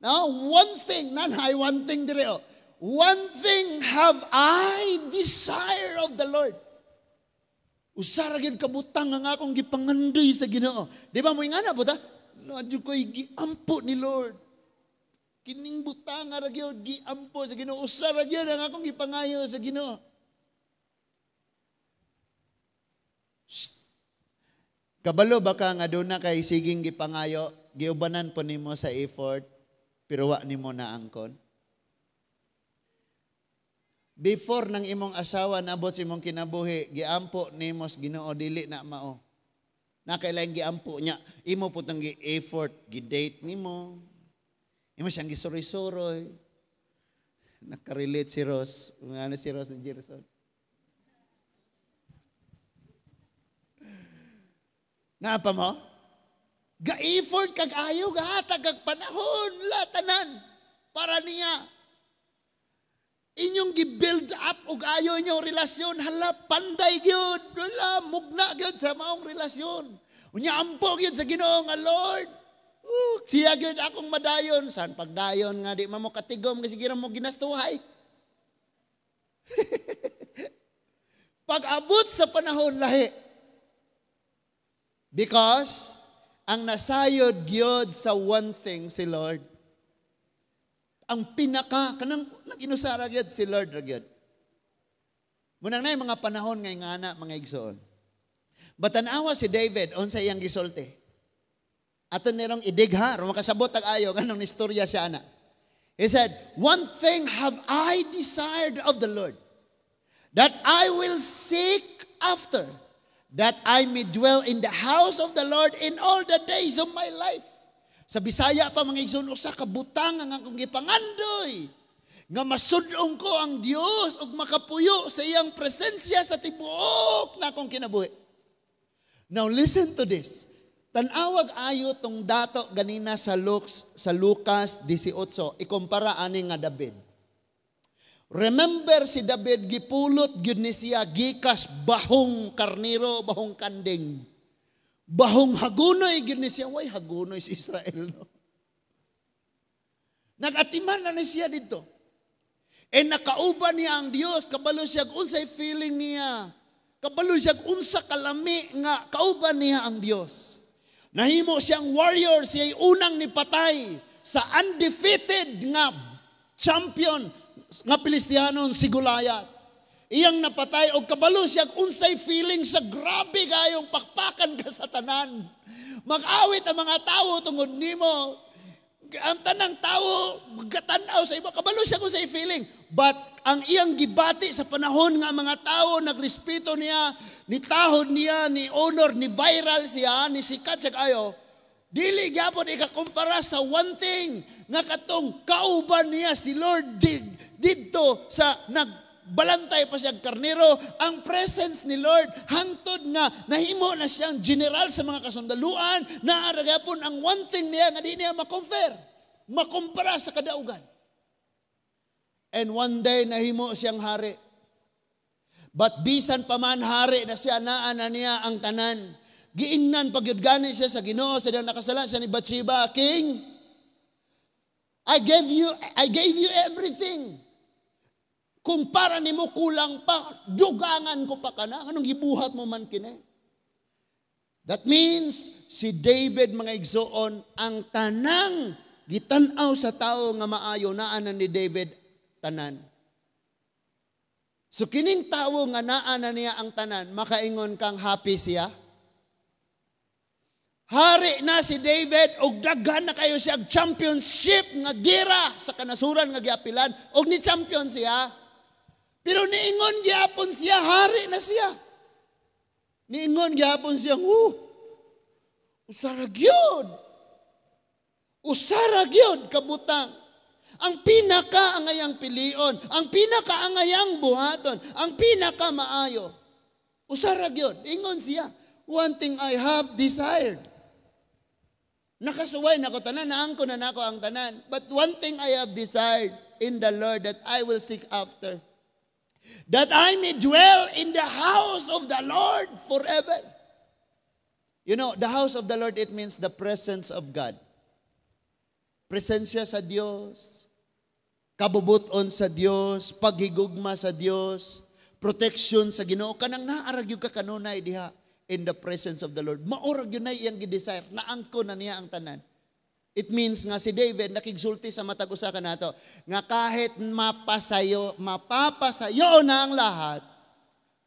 Now, one thing, nanay, one thing dire. Oh. "One thing have I desire of the Lord." Usa ra gyud kabutang ang akong gipangandoy sa Ginoo. Di ba mo ingana po ta? Nadyo ko'y giampo ni Lord. Kining butang ra gyud giampo sa Ginoo. Usa ra gyud ang akong gipangayo sa Ginoo. Shh. Kabalo ba ka nga doon na kay siging gipangayo, giubanan po nimo sa effort, pero wa nimo na angkon? Before nang imong asawa nabot sa imong kinabuhi, giampo nimo sa Ginoo, dili na mao. Nakailang giampo niya, imo po tang gi-effort, gi-date nimo. Imo siyang gisuroy-suroy. Nakarelate si Ross. Nga na si Ross ni Gerson. Naapa mo? Ga-effort kag ayo, gahatag kag panahon, latanan, para niya. Inyong gi-build up og ayo inyong relasyon, hala, panday gyud, wala, mugna gyud sa maong relasyon. Unya ampo gyud sa Ginoo nga Lord. Siya gyud akong madayon, san pagdayon nga di man mo katigom kasi gira mo ginastuhay. Pag-abot sa panahon lahi. Because ang nasayod gyud sa one thing si Lord. Ang pinaka kanang nag-inusara gyud si Lord ra gyud. Munang na mga panahon ngay ngana, mga igsoon. Batanawa si David unsa iyang gisulti. Ato nirong idigha ro makasabot ag ayo ganong istorya siya ana. He said, "One thing have I desired of the Lord, that I will seek after, that I may dwell in the house of the Lord in all the days of my life." Sa Bisaya pa, mga igsoon, usa ka butang ang akong gipangandoy, nga masud-ong ko ang Dios ug makapuyo sa iyang presensya sa tibuok na akong kinabuhi. Now listen to this. Tan-awag ayo tong dato ganina sa Lucas 18, ikumpara ani nga David. Remember, si David gipulot gyud ni siya gikas bahong karniro, bahong kanding. Bahong hagunoy gyud ni siya. Way hagunoy si Israel, no? Nagatiman na ni siya dito. E nakauban niya ang Dios, kabalo siya unsay feeling niya. Kabalo siya unsa kalami nga kauban niya ang Dios. Nahimo siyang warrior, siya unang nipatay sa undefeated nga champion nga Pilistianon, si Goliath. Iyang napatay og kabalo siya unsay feeling sa grabe kayong pakpakan ka sa tanan. Mag-awit ang mga tao tungod nimo. Ang tanang tao gatanaw sa iba, kabalo siya kung unsay feeling. But ang iyang gibati sa panahon nga mga tao nagrespeto niya, ni tahod niya, ni honor, ni viral siya, ni sikat siya kayo, dili gyapon ikakumpara sa one thing nga katong kauban niya si Lord didto sa nagbalantay pa siya karnero, ang presence ni Lord hangtod nga nahimo na siyang general sa mga kasundaluan, naa ra gyapon ang one thing niya nga di niya ma-compare, makumpara sa kadaugan. And one day nahimo siyang hari. But bisan pa man hari na siya, naa na niya ang tanan, giingnan pagyud gani siya sa Ginoo sa nakasala siya ni Bathsheba, "King, I gave you everything. Kung para nimo kulang pa, dugangan ko pa kana. Anong gibuhat mo man kini?" That means si David, mga igsoon, ang tanang gitan-aw sa tao nga maayo, naa na ni David tanan. So kining tawo nga naa na niya ang tanan, makaingon kang happy siya? Hari na si David og daghan na kayo siya championship nga gira sa kanasuran nga giapilan og ni champion siya. Pero niingon gyapon siya, hari na siya. Niingon gyapon siya, "Usara gyud. Usara gyud kabutang. Ang pinaka angayang pilion, ang pinaka angayang buhaton, ang pinaka maayo. Usara gyud." Ingon siya, "One thing I have desired." Nakasuway na ko tanan, naangko na nako ang tanan. "But one thing I have desired in the Lord that I will seek after, that I may dwell in the house of the Lord forever." The house of the Lord, it means the presence of God. Presensya sa Dios, kabubuton sa Dios, paghigugma sa Dios, protection sa Ginoo. Kanang naa ra gyud ka kanunay diha in the presence of the Lord. Mao ra gyud na iyang gi-desire, naangko na niya ang tanan. It means nga si David nakigsulti sa matag usa kanato nga kahit mapasayo, mapapasayo na ang lahat,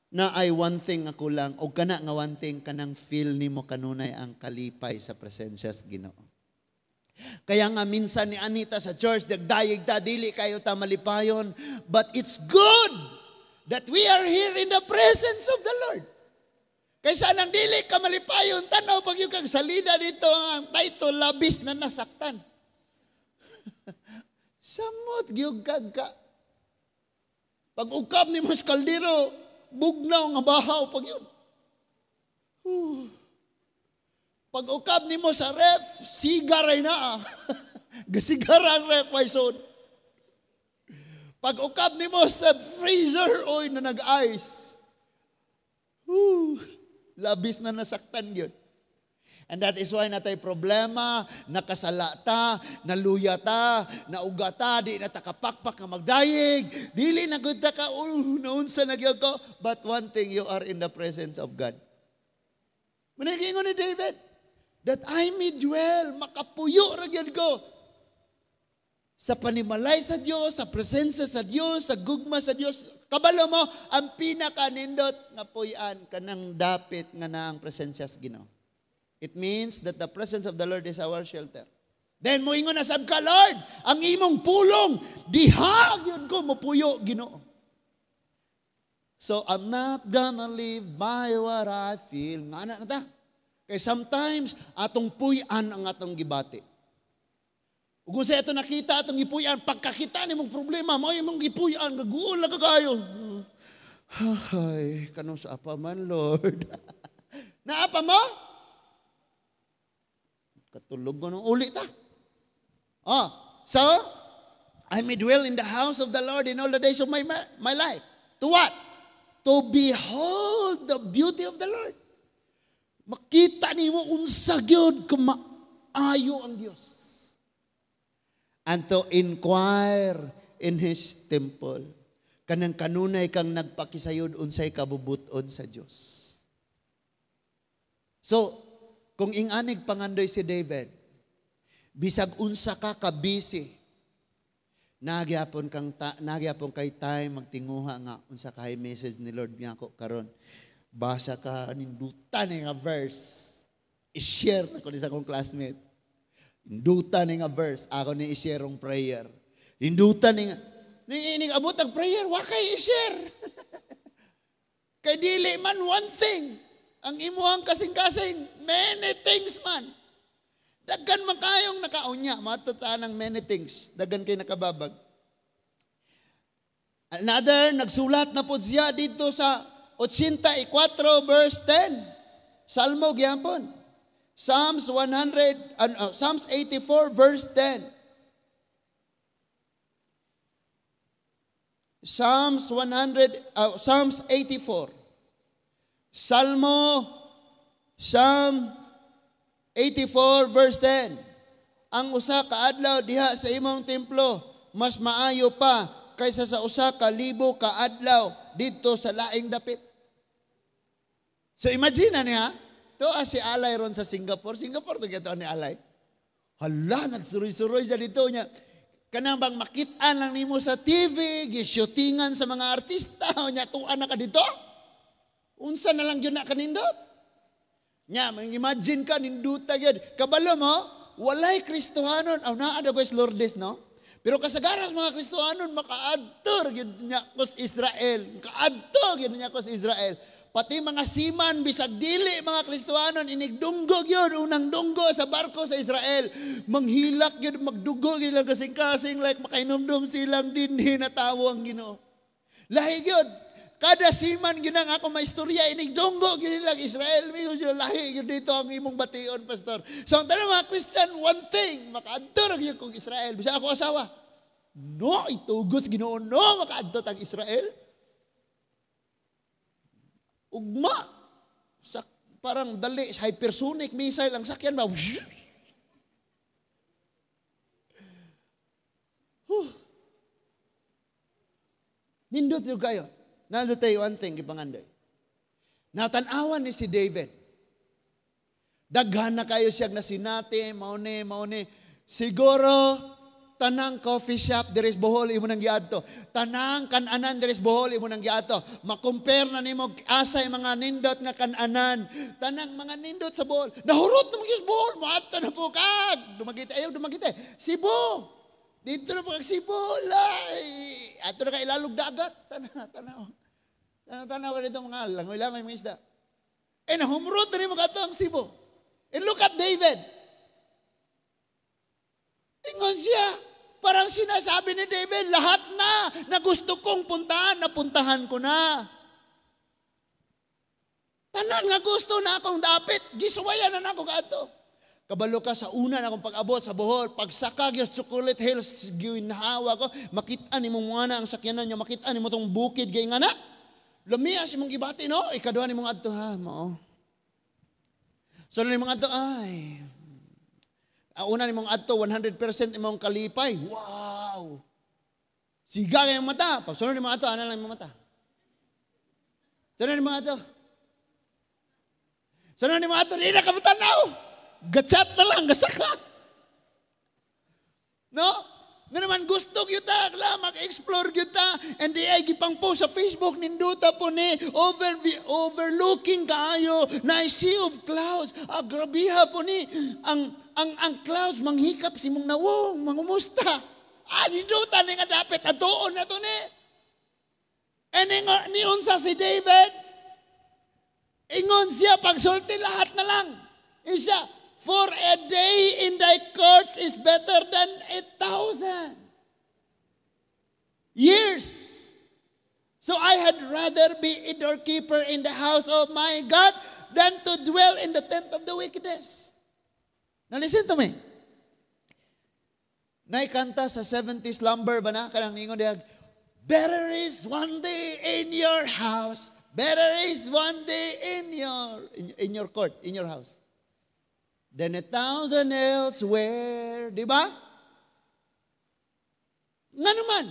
na ay one thing nga kulang og kana nga one thing, kanang feel nimo kanunay ang kalipay sa presensya sa Ginoo. Kaya nga minsan ni Anita sa church, dagdayeg ta, dili kayo ta malipayon, but it's good that we are here in the presence of the Lord. Kaysa nang dili ka malipayon, tanaw pag yung kag salida dito ang title, "Labis na Nasaktan." Samot gyud kag ka. Pag ukab ni mas kaldero, bugnaw nga bahaw pag yun. Whew. Pag ukab nimo sa ref, sigaray na. Gasigara ang ref, way son. Pag ukab nimo sa freezer, oy, na nag-ice. Whew. Labis na nasaktan yun. And that is why natay problema, nakasala ta, naluya ta, nauga ta, di na ta kapakpak nga magdayeg, dili na gud ta ka, oh, naunsa na gyud ko. But one thing, you are in the presence of God. Managingon ni David, "That I may dwell," makapuyo ra gyud ko sa panimalay sa Dios, sa presensya sa Dios, sa gugma sa Dios. Kabalo mo, ang pinakanindot nga puy-an kanang dapit nga na ang presensya sa Ginoo. It means that the presence of the Lord is our shelter. Then moingon na sab ka, "Lord, ang imong pulong, diha gyud ko mopuyo, Ginoo." So I'm not gonna live by what I feel. Nga na ta. Kay sometimes atong puy-an ang atong gibati. Ug kung sa ito nakita atong gipuy-an, pagkakita nimong problema, mao imong gipuy-an, gaguol na ka kayo. "Ay, kanus-a pa man, Lord?" Naa pa mo? Katulog ko nung uli ta. Oh, so, I may dwell in the house of the Lord in all the days of my life. To what? To behold the beauty of the Lord. Makita nimo unsa gyud kamaayo ang Dios. And to inquire in His temple. Kanang kanunay kang nagpakisayod unsay kabubut-on sa Dios. So, kung inganig pangandoy si David, bisag unsa ka ka busy, nagyapon kay time magtinguha nga unsa kay message ni Lord niya ako karon. Basa ka ninduta ni nga verse. I-share na ko ni sa akong classmate. Ninduta ni nga verse, ako ni i-share ang prayer. Ninduta ni nga ni ining abot ang prayer, wa kay i-share. Kay dili man one thing ang imuhang kasing-kasing, many things man. Daghan man kayong nakaunya, matutaan ng many things. Daghan kay nakababag. Another, nagsulat na po siya dito sa 84 verse 10. Salmo gyapon. Psalms 100, Psalms 84 verse 10. Psalms 100, Psalms 84. Salmo, Psalms 84 verse 10. Ang usa ka adlaw diha sa imong templo mas maayo pa kaysa sa 1,000 ka adlaw didto sa laing dapit. So imagine na niya, to si Alay ron sa Singapore. Singapore to gito ni Alay. Hala, nagsuroy-suroy siya dito niya. Kanang bang makit-an lang nimo sa TV, gishootingan sa mga artista, nya tuan na ka dito. Unsa na lang gyud na kanindot? Nya, imagine ka, ninduta gyud. Kabalo mo, walay Kristohanon. Aw, naa daw guys Lourdes, no? Pero kasagaran mga Kristohanon, makaadto gyud niya kos Israel. Makaadto gyud niya kos Israel. Pati mga seaman, bisag dili mga Kristohanon, inigdunggo gyud, unang dunggo sa barko sa Israel. Manghilak gyud, magdugo gyud lang kasing-kasing, like makainomdom silang dinhi na tawo ang Ginoo. Lahi gyud. Kada seaman gyud ang ako maistorya, inigdunggo gyud nilang Israel. Migo sila, lahi gyud dito ang imong bation, pastor. So ang tanong mga Christian, one thing, makaadto ra gyud kong Israel. Bisag ako asawa. No, itugot sa Ginoo, no, makaadto tag Israel. Ugma. Sa, parang dali, hypersonic missile ang sakyan ba? Huh. Nindot yung kayo. Nandito tayo one thing, ipangandoy. Natanawan ni si David. Daghan na kayo siyang nasinati, mauni, mauni. Siguro, tanang coffee shop diri sa Bohol imo nang giadto. Tanang kananan diri sa Bohol imo nang giadto. Makompare na nimo asay mga nindot nga kananan. Tanang mga nindot sa Bohol. Nahurot na mo sa Bohol, moadto na po kag. Dumagite ayaw dumagite. Cebu. Dito na po kag Cebu. Lay. Ato na ka ilalog dagat. Tanaw, tanaw. Tanaw, tanaw ka dito mga langoy-langoy mga isda. Eh nahumrot na nimo kadto ang Cebu. And look at David. Ingon siya, parang sinasabi ni David, lahat na na gusto kong puntahan, napuntahan ko na. Tanan nga gusto na akong dapit, gisuwayan na nako kadto. Kabalo ka sa una na akong pag-abot sa Bohol, pagsaka gyud sa Chocolate Hills, ginhawa ko, makita nimo mga na ang sakyanan niya, makita nimo tong bukid gay nga na. Lamia si mong gibati no, ikaduha nimong adto ha, mao. So nimong adto ay. Una nimong adto 100% imong kalipay. Wow. Siga kay mata. Pag sunod nimong adto, ana lang imong mata. Sunod nimong adto. Sunod nimong adto, di na ka mutanaw. Gachat na lang, gasaka. No? Nga naman gusto gyud ta, la mag-explore gyud ta. And di ay gipang post sa Facebook ninduta po ni overlooking kaayo na sea of clouds. Ah, grabiha po ni ang clouds manghikap si mong nawong, mangumusta. Ah, ninduta ni nga dapit atuon na to ni. And niunsa si David, ingon siya pagsulti lahat na lang. Isa, for a day in thy courts is better than 1,000 years. So I had rather be a doorkeeper in the house of my God than to dwell in the tent of the wickedness. Now listen to me. Naikanta sa 70s Slumber ba na? Kanang ningon diha, "Better is one day in your house. Better is one day in your court, in your house, than a thousand elsewhere." Di ba? Nga naman,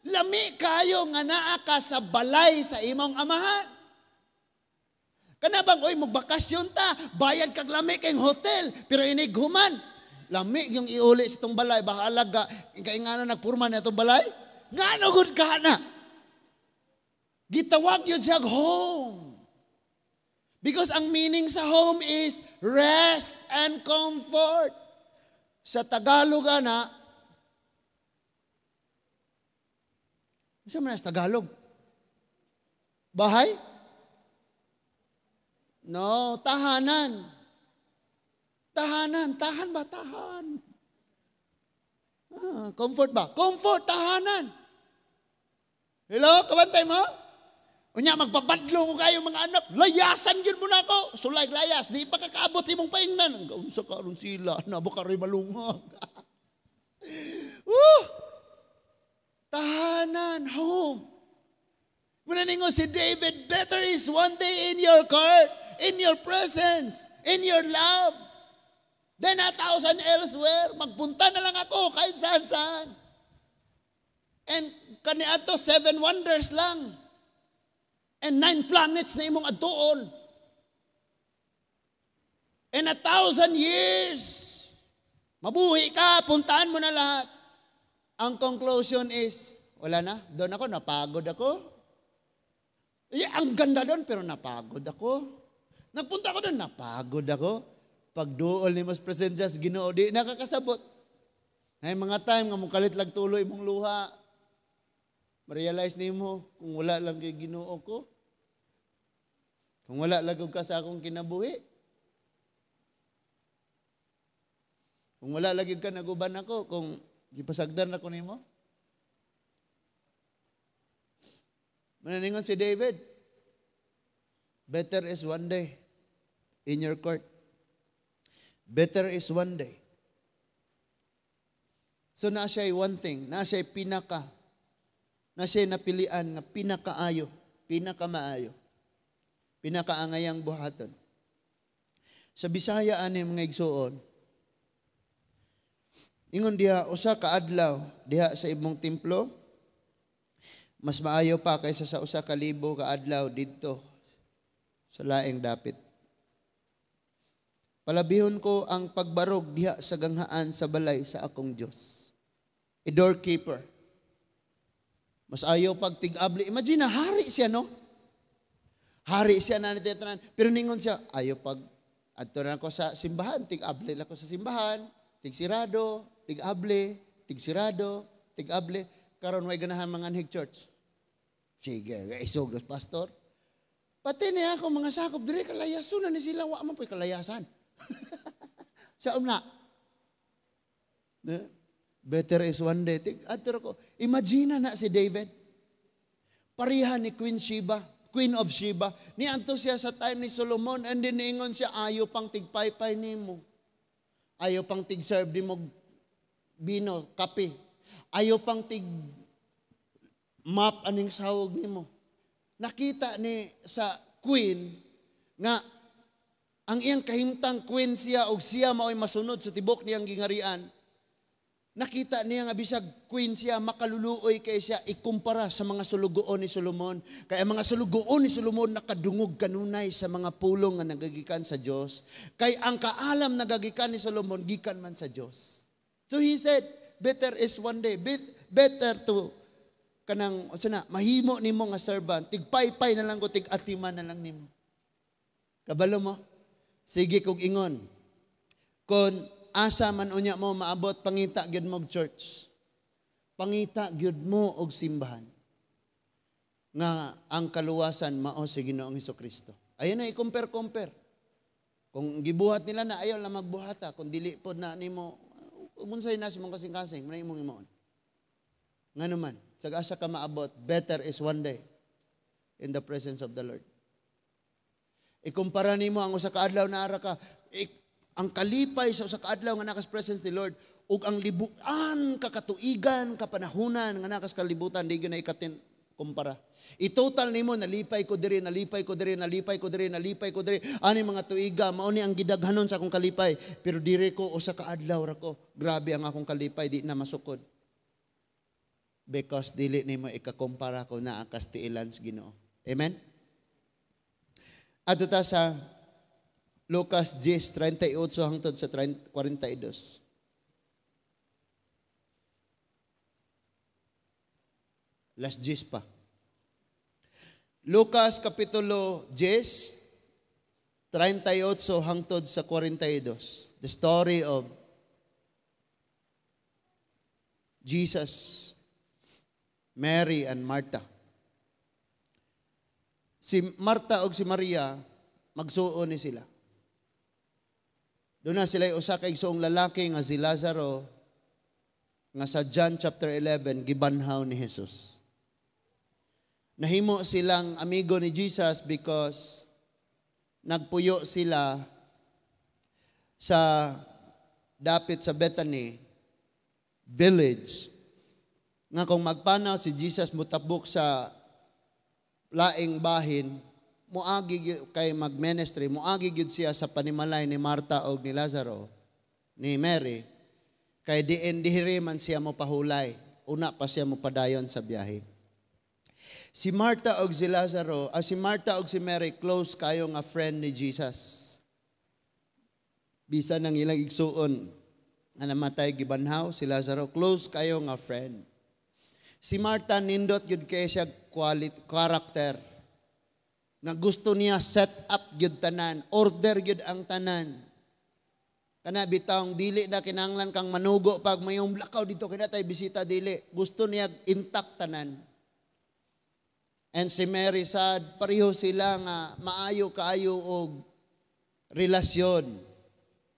lami kayo nga naa ka sa balay sa imong amahan. Kana bang, oy, magbakasyon ta, bayad kag lami kay hotel, pero inig human, lami yung iuli sa itong balay, bahala ga, kay nga na nagpurma na itong balay, nga no gud ka na. Gitawag yun siya home. Because ang meaning sa home is rest and comfort. Sa Tagalog ana, sa man sa Tagalog? Bahay? No, tahanan. Tahanan, tahan ba? Tahan. Ah, comfort ba? Comfort, tahanan. Hello, kabantay mo? Unya magpabadlo ko kayo mga anak, layasan gyud mo na ako. Sulay layas, di pa kakaabot imong paingnan. Unsa ka aron sila, na baka rin malungag. Woo! Tahanan, home. Muna ningon si David, "Better is one day in your court, in your presence, in your love, than a thousand elsewhere." Magpunta na lang ako kahit saan saan. And kaniadto seven wonders lang. And nine planets na imong adtuon. In 1,000 years, mabuhi ka, puntahan mo na lahat. Ang conclusion is, wala na, doon ako, napagod ako. Eh, ang ganda doon, pero napagod ako. Nagpunta ako doon, napagod ako. Pag duol ni mas presensya sa Ginoo, di nakakasabot. Ay mga time nga mong kalit lang tuloy imong luha. Ma-realize nimo kung wala lang kay Ginoo ko. Kung wala lang ka sa akong kinabuhi. Kung wala lagi ka naguban ako, kung gipasagdan ako nimo. Mananingon si David, "Better is one day in your court. Better is one day." So na siya one thing, na siya pinaka, na siya napilian nga pinakaayo, pinakamaayo, pinakaangayang buhaton. Sa Bisaya ani, mga igsuon, ingon diha, usa ka adlaw diha sa imong templo mas maayo pa kaysa sa 1,000 ka adlaw didto sa laing dapit. Palabihon ko ang pagbarog diha sa ganghaan sa balay sa akong Dios. A doorkeeper. Mas ayaw pag tig-abli. Imagine na, hari siya, no? Hari siya na tanan. Pero ningon siya, ayaw pag adto na ko sa simbahan, tig-abli lang ko sa simbahan, tig-sirado, tig-abli, tig-sirado, tig-abli. Karon way ganahan mga anhig church. Sige, isog dos pastor. Pati niya ako mga sakop dire kalayason na ni sila, wa man po'y kalayasan. Sa una. Better is one day. Adto ko. Imagine na si David. Pareha ni Queen Sheba, Queen of Sheba. Niadto siya sa time ni Solomon and then niingon siya, "Ayo pang tigpaypay nimo. Ayo pang tig-serve nimo bino, kape. Ayo pang tig map aning sawog nimo." Nakita ni sa queen nga ang iyang kahimtang queen siya og siya mao'y masunod sa tibok niyang gingarian. Nakita niya nga bisag queen siya, makaluluoy kay siya ikumpara sa mga sulugoon ni Solomon. Kaya ang mga sulugoon ni Solomon nakadungog kanunay sa mga pulong nga nagagikan sa Dios. Kay ang kaalam nagagikan ni Solomon gikan man sa Dios. So he said, "Better is one day, better to kanang sana mahimo nimo nga servant, tigpaypay na lang ko, tig-atiman na lang nimo." Kabalo mo? Sige kog ingon. Kung asa man unya mo maabot, pangita gyud mo og church. Pangita gyud mo og simbahan nga ang kaluwasan mao si Ginoong Kristo. Ayan na i-compare-compare. Kung gibuhat nila na ayaw lang magbuhata, kung dili pod na nimo, unsay na sa imong kasing-kasing, muna imong imoon. Nga naman, sa asa ka maabot, better is one day in the presence of the Lord. Ikumpara nimo ang usa ka adlaw na ara ka, ang kalipay sa usa ka adlaw nga naa kas presence ni Lord ug ang libuan kakatuigan kapanahunan nga naa kas kalibutan, di gyud na ikatin kumpara. I-total nimo, nalipay ko diri, nalipay ko diri, nalipay ko diri, nalipay ko diri. Ani mga tuiga, mao ni ang gidaghanon sa akong kalipay. Pero diri ko usa ka adlaw ra ko, grabe ang akong kalipay, di na masukod. Because dili nimo ikakumpara kung naa kas tiilan sa Ginoo. Amen? Adto ta sa Lucas 10:38 hangtod sa 42. Last 10 pa. Lucas Kapitulo 10, 38 hangtod sa 42. The story of Jesus, Mary, and Martha. Si Martha og si Maria, magsuon ni sila. Doon na sila usa ka igsoong lalaki nga si Lazaro, nga sa John chapter 11, gibanhaw ni Jesus. Nahimo silang amigo ni Jesus because nagpuyo sila sa dapit sa Bethany village nga kung magpanaw si Jesus mutabok sa laing bahin, moagi kay magministry, moagi gyud siya sa panimalay ni Marta og ni Lazaro, ni Mary, kay diin dihiri man siya mo pahulay, una pa siya mo padayon sa biyahe. Si Marta og si Lazaro, si Marta og si Mary, close kayo nga friend ni Jesus. Bisan ang ilang igsuon nga namatay gibanhaw si Lazaro, close kayo nga friend. Si Marta nindot gyud kay siya quality character. Nga gusto niya set up gyud tanan, order gyud ang tanan. Kana bitawng dili na kinahanglan kang manugo pag mayong lakaw dito kay natay bisita, dili. Gusto niya intact tanan. And si Mary sad, pareho sila nga maayo kaayo og relasyon.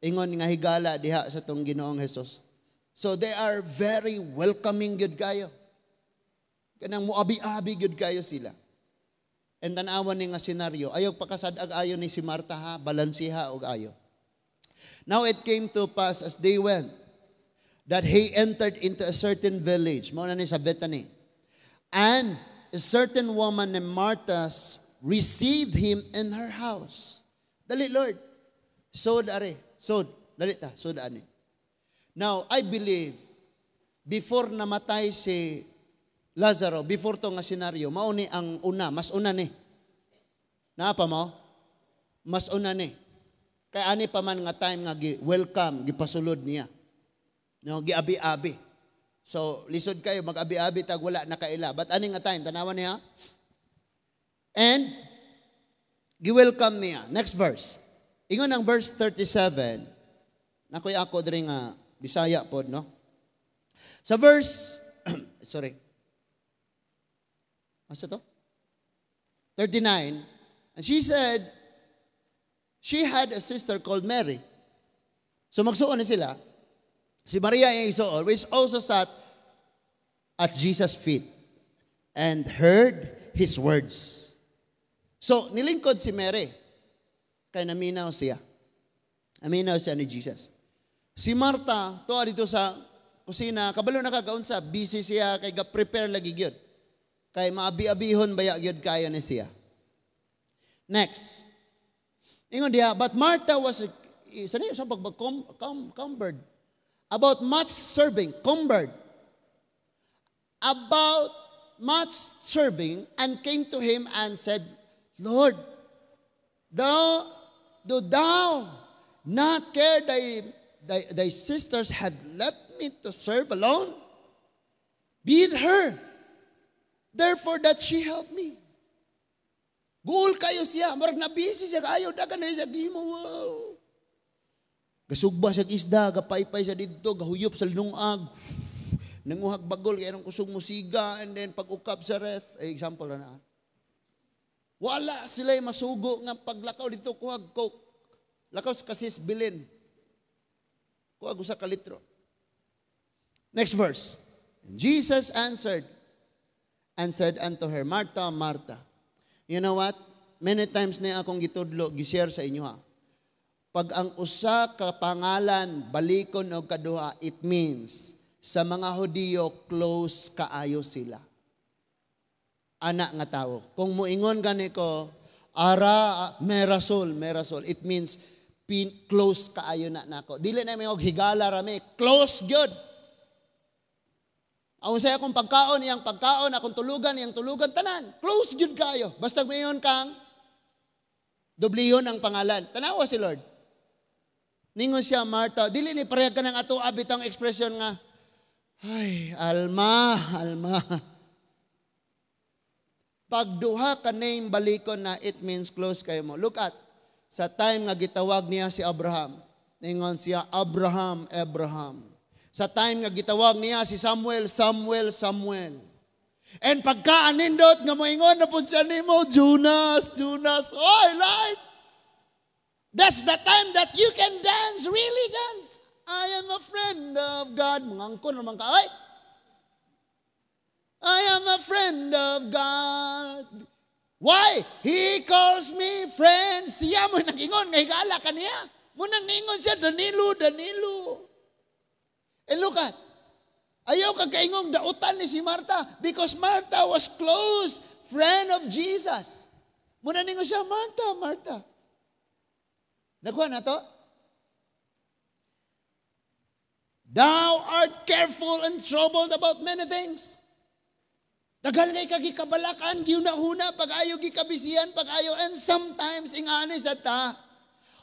Ingon nga higala diha sa tong Ginoong Hesus. So they are very welcoming gyud kayo. Kanang muabi-abi gyud kayo sila. And tan-awan ni nga senaryo, ayaw pakasad-ag ayo ni si Marta ha, balansiha og ayo. Now it came to pass as they went that he entered into a certain village, mao na ni sa Bethany. And a certain woman named Martha received him in her house. Dali, Lord. Sod are. Sod. Dali ta. Sod ani. Now, I believe, before namatay si Lazaro, before to nga senaryo, mao ni ang una, mas una ni. Naa pa mo? Mas una ni. Kay ani pa man nga time nga gi-welcome, gipasulod niya. No, giabi-abi. So, lisod kayo, mag-abi-abi tag wala nakaila. But ani nga time, tanawan niya. And, gi-welcome niya. Next verse. Ingon ang verse 37. Nakoy ako diri nga Bisaya pod, no? Sa verse, sorry. Asa to? 39. And she said, she had a sister called Mary. So magsuon na sila. Si Maria ang igsuon, which also sat at Jesus' feet and heard his words. So, nilingkod si Mary. Kay naminaw siya. Naminaw siya ni Jesus. Si Marta, tuwa dito sa kusina, kabalo na kagaunsa, busy siya, kay ga-prepare lagi gyud. Kay maabi-abihon baya gyud kayo ni siya. Next. Ingon diha, but Martha was, sa niya, sa cumbered, about much serving, cumbered, about much serving, and came to him and said, "Lord, do thou not care thy sisters had left me to serve alone? Bid her, therefore, that she help me." Guol kayo siya, marag na busy siya kayo, dagan na siya gimo. Wow. Gasugba siya isda, gapaypay siya didto, gahuyop sa linungag. Nanguhag bagol, kaya nang kusog musiga, and then pag-ukap sa ref, eh, example na na. Wala sila masugo nga paglakaw dito, kuhag coke. Lakaw sa kasis bilin. Kuhag usa ka litro. Next verse. And Jesus answered and said unto her, "Martha, Martha." You know what? Many times na akong gitudlo, gi-share sa inyo ha. Pag ang usa ka pangalan balikon og kaduha, it means sa mga Hudiyo close kaayo sila. Ana nga tawo. Kung muingon gani ko, ara may rasol, may rasol. It means close kaayo na nako. Dili na may og higala rami, close gyud. Ang unsay akong pagkaon, iyang pagkaon, akong tulugan, iyang tulugan, tanan. Close gyud kayo. Basta mayon kang dobliyon ang pangalan. Tanawa si Lord. Ningon siya, "Martha," dili ni pareha ka ng ato bitang expression nga, "Ay, alma, alma." Pag duha ka name balikon na, it means close kayo mo. Look at, sa time nga gitawag niya si Abraham, ningon siya, "Abraham, Abraham." Sa time nga gitawag niya si Samuel, "Samuel, Samuel." And pagka anindot nga moingon na pud siya nimo, "Jonas, Jonas," oh, like, that's the time that you can dance, really dance. "I am a friend of God." Mangangkon naman ka, ay. "I am a friend of God. Why? He calls me friend." Siya mo nag-ingon, nga higala ka niya. Mo nang ningon siya, "Danilo, Danilo." And look at, ayaw ka kaingong dautan ni si Martha because Martha was close friend of Jesus. Muna ningon siya, "Martha, Martha." Nakuha na to? "Thou art careful and troubled about many things." Daghan kay kagikabalakan, giuna-huna, pag-ayo gikabisiyan, pag-ayo, and sometimes, ingani sa ta,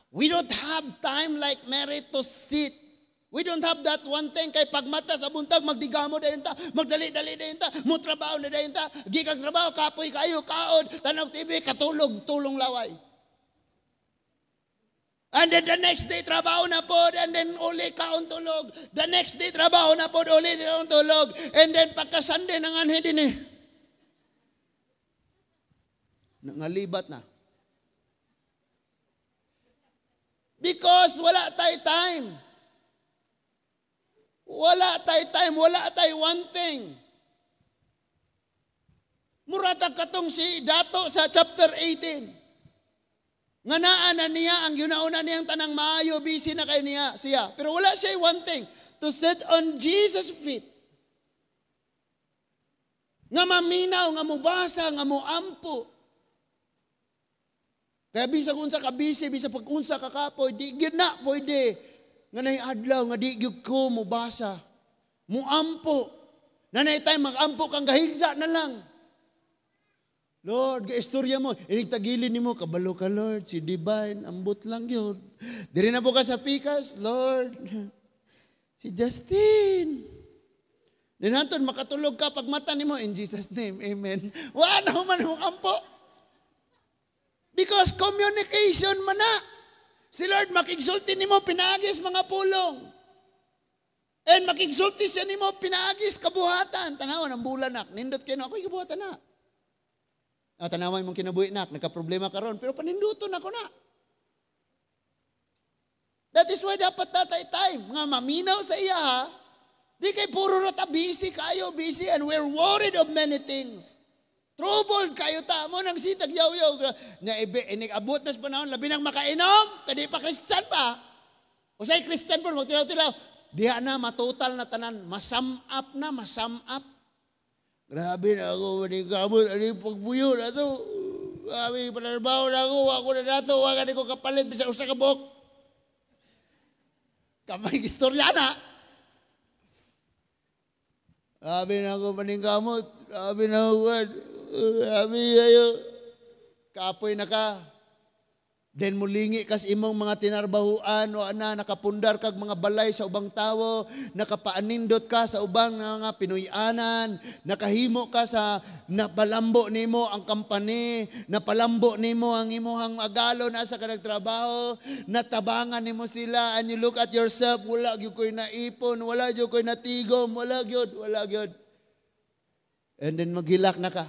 we don't have time like Mary to sit. We don't have that one thing kay pagmata sa buntag magdigamo dayon ta, magdali-dali dayon ta, mo trabaho na dayon ta, gikag trabaho kapoy kayo kaon, tanaw TV, katulog, tulong laway. And then the next day trabaho na pod, and then uli kaon, tulog. The next day trabaho na pod, uli kaon, tulog. And then pagka Sunday nanganhi din eh. Nangalibat na. Because wala tay time. Wala tay time, wala tay one thing. Murata katong si Dato sa chapter 18. Nga naa na niya ang ginauna niyang tanang maayo, busy na kay niya siya. Pero wala siya one thing, to sit on Jesus' feet. Nga maminaw, nga mubasa, nga muampo. Kaya bisag unsa ka busy, bisag pag unsa ka kapoy, di gyud na pwede. Nga nay adlaw nga di gyud ko mubasa. Muampo. Na nay time magampo kang gahigda na lang. "Lord, ga-istorya mo." Inig tagilid nimo, "Kabalo ka, Lord, si Divine, ambot lang yun." Diri na po ka sa pikas, "Lord, si Justin." Dinanton, makatulog ka pag mata nimo, "In Jesus' name, amen." Wa na man mo ampo. Because communication man na. Si Lord makigsulti nimo pinaagis mga pulong. And makigsulti siya nimo pinaagis kabuhatan. Tanawan ang bulan nak. Nindot kayo ako kabuhatan na. Ah, tanawan mong kinabuhi nak, nagka-problema karon, pero paninduton ako na. That is why dapat tatay time nga maminaw sa iya ha. Di kay puro ra ta busy kayo, busy and we're worried of many things. Troubled kayo ta mo nang sitag yaw-yaw na inig abot na sa panahon labi nang makainom kadi pa Christian pa. Usay Christian po magtilaw-tilaw. Diha na matotal na tanan, masam up na, masam up. "Grabe na ako, maning kamot, ani pagbuyo na to. Grabe, panarbaho na ako, ako na nato, wala ko kapalit, bisa usa ka buok." Kamay istorya na. "Grabe na ako paningkamot. Grabe na ako. Grabe kayo." Kapoy na ka. Then mulingi kas imong mga tinarbahuan o ana nakapundar kag mga balay sa ubang tawo, nakapaanindot ka sa ubang mga Pinoy-anan, nakahimo ka sa napalambo nimo ang company, napalambo nimo ang imuhang agalo na sa ka nagtrabaho, natabangan nimo sila and you look at yourself, "Wala gyud ko'y naipon, wala gyud ko'y natigom, wala gyud, wala gyud." And then maghilak na ka.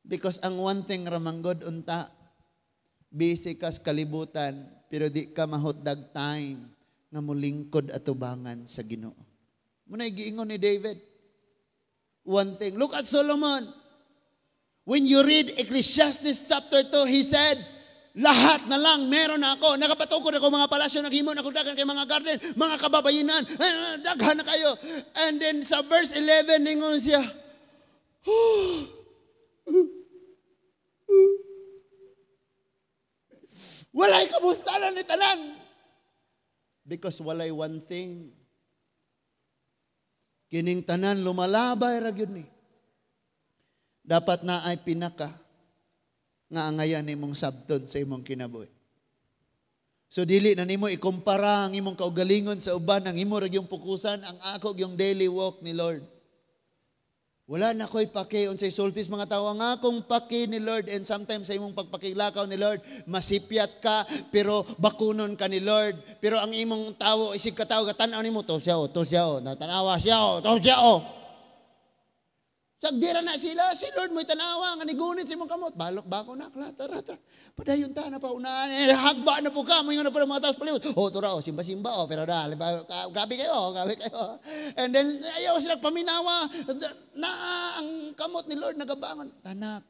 Because ang one thing ramanggod unta, busy ka sa kalibutan, pero di ka mahutdag time nga mulingkod atubangan sa Ginoo. Muna giingon ni David. One thing. Look at Solomon. When you read Ecclesiastes chapter 2, he said, "Lahat na lang meron na ako. Nakapatukod ako mga palasyo, naghimo na ako daghan kay mga garden, mga kababayinan, eh, daghan na kayo." And then sa verse 11, ningon siya, "Oh, walay kamustanan ni tanan." Because walay one thing. Kining tanan lumalabay ra gyud ni. Dapat na ay pinaka nga angayan nimong sabton sa imong kinabuhi. So dili na nimo ikumpara ang imong kaugalingon sa uban, ang imo ra gyung pukusan ang ako gyung daily walk ni Lord. Wala na ko'y pake unsay sultis mga tao, ang akong pake ni Lord. And sometimes sa imong pagpakilakaw ni Lord, masipyat ka, pero bakunon ka ni Lord. Pero ang imong tawo, isig ka tawo, tan-aw nimo to siya o, to siya o, natanawa siya o, to siya o. Sagdira na sila, si Lord mo'y tanawa, nga nigunit sa imong kamot. Balok bako na, kla, tara, tara. Padayon ta na paunaan, eh, hagba na po ka, mo na po mga tao sa palibot. Oh, tura, oh, simba-simba, oh, pero dali, grabe kayo, oh, grabe kayo. And then, ayaw sila paminawa, na ang kamot ni Lord nagabangon. Tanak,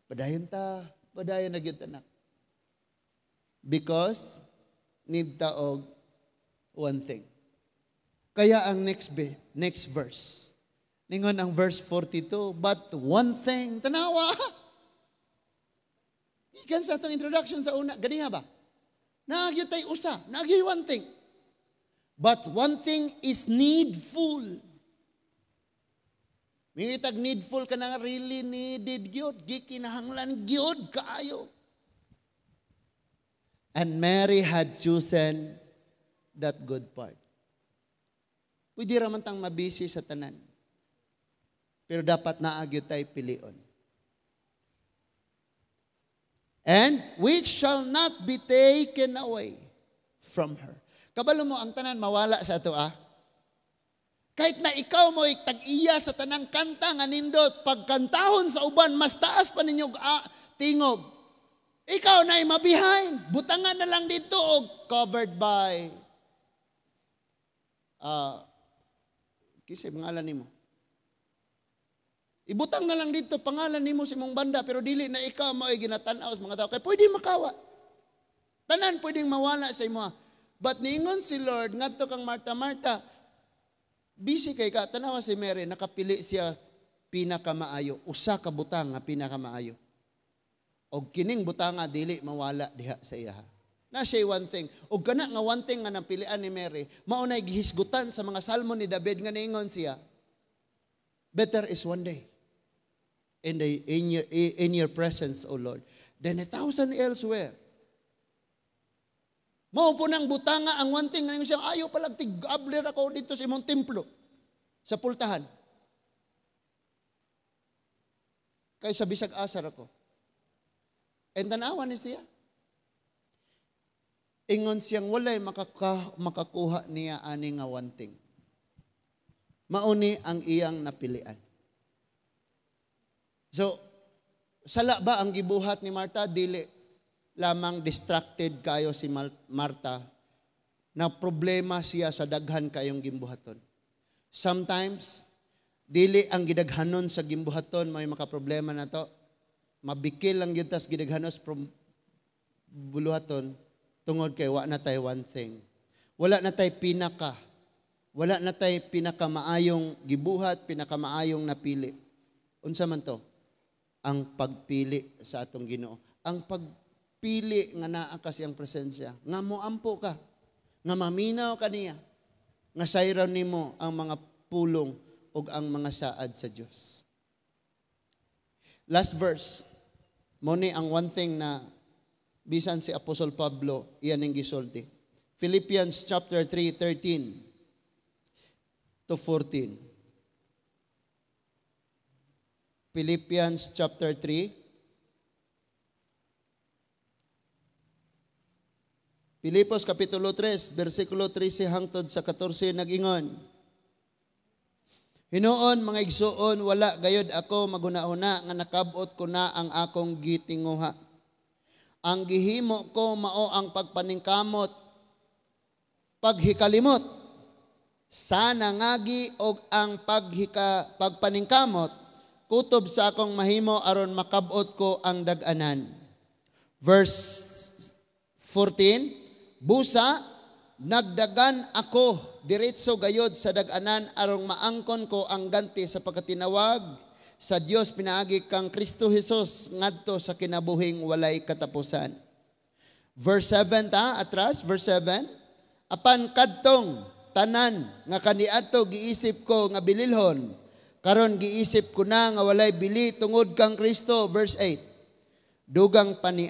padayon ta, padayon na gyud tanak. Because, need ta og one thing. Kaya ang next verse, ningon ang verse 42, "But one thing," tanawa. Ikan sa atong introduction sa una, ganiha ba? Nagyo tay usa, nagyo one thing. "But one thing is needful." Mingitag needful ka na really needed gyud, gikinahanglan gyud kaayo. "And Mary had chosen that good part." Pwede ra man tang mabisi sa tanan. Pero dapat naagyo tayo pilion. "And which shall not be taken away from her." Kabalo mo, ang tanan mawala sa ato ah. Kahit na ikaw mo tag-iya sa tanang kanta nga nindot, pagkantahon sa uban, mas taas pa ninyo tingog. Ikaw na mabehind. Butangan na lang dito og covered by kisay pangalan nimo. Ibutang na lang dito pangalan nimo sa imong banda, pero dili na ikaw mao'y ginatan-aw sa mga tao kay pwede makawa. Tanan pwedeng mawala sa imo. But niingon si Lord ngadto kang Martha, "Martha, busy kay ka." Tanawa si Mary, nakapili siya pinakamaayo, usa ka butang nga pinakamaayo. Og kining butanga dili mawala diha sa iya. Na siya one thing. Og kana nga one thing nga napilian ni Mary, mao nay gihisgutan sa mga salmo ni David nga niingon siya, "Better is one day in your presence, O Lord, than 1,000 elsewhere." Mao po nang butanga ang one thing nga siya, ayo palag tig-abler ako dito sa imong templo sa pultahan. Kay sa bisag asar ako. And tanawa ni siya. Ingon siyang walay makakuha niya ani nga one thing. Mauni ang iyang napilian. So, sala ba ang gibuhat ni Martha? Dili. Lamang distracted kayo si Martha na problema siya sa daghan kayong gimbuhaton. Sometimes, dili ang gidaghanon sa gimbuhaton may makaproblema na to. Mabikil lang gyud tas gidaghanos buluhaton tungod kay wa na tay one thing. Wala na tay pinaka. Wala na tay pinakamaayong gibuhat, pinakamaayong napili. Unsa man to? Ang pagpili sa atong Ginoo. Ang pagpili nga naa ka siyang presensya, nga moampo ka, nga maminaw ka niya, nga sayran nimo ang mga pulong ug ang mga saad sa Dios. Last verse. Mo ni ang one thing na bisan si Apostol Pablo iyan ning gisulti. Philippians chapter 3:13 to 14. Philippians chapter 3. Filipos kapitulo 3, versikulo 13 hangtod sa 14 nag-ingon. "Hinuon mga igsuon, wala gayod ako maghuna-huna nga nakabot ko na ang akong gitinguha. Ang gihimo ko mao ang pagpaningkamot, paghikalimot sa nangagi og ang pagpaningkamot Kutob sa akong mahimo aron makabot ko ang dag-anan. Verse 14, busa nagdagan ako diretso gayod sa dag-anan aron maangkon ko ang ganti sa pagkatinawag sa Dios pinaagi kang Kristo Jesus ngadto sa kinabuhing walay katapusan. Verse 7 ta, atras, verse 7. Apan kadtong tanan nga kaniadto giisip ko nga bililhon, karon giisip ko na nga walay bili tungod kang Kristo. Verse 8. Dugang pa ni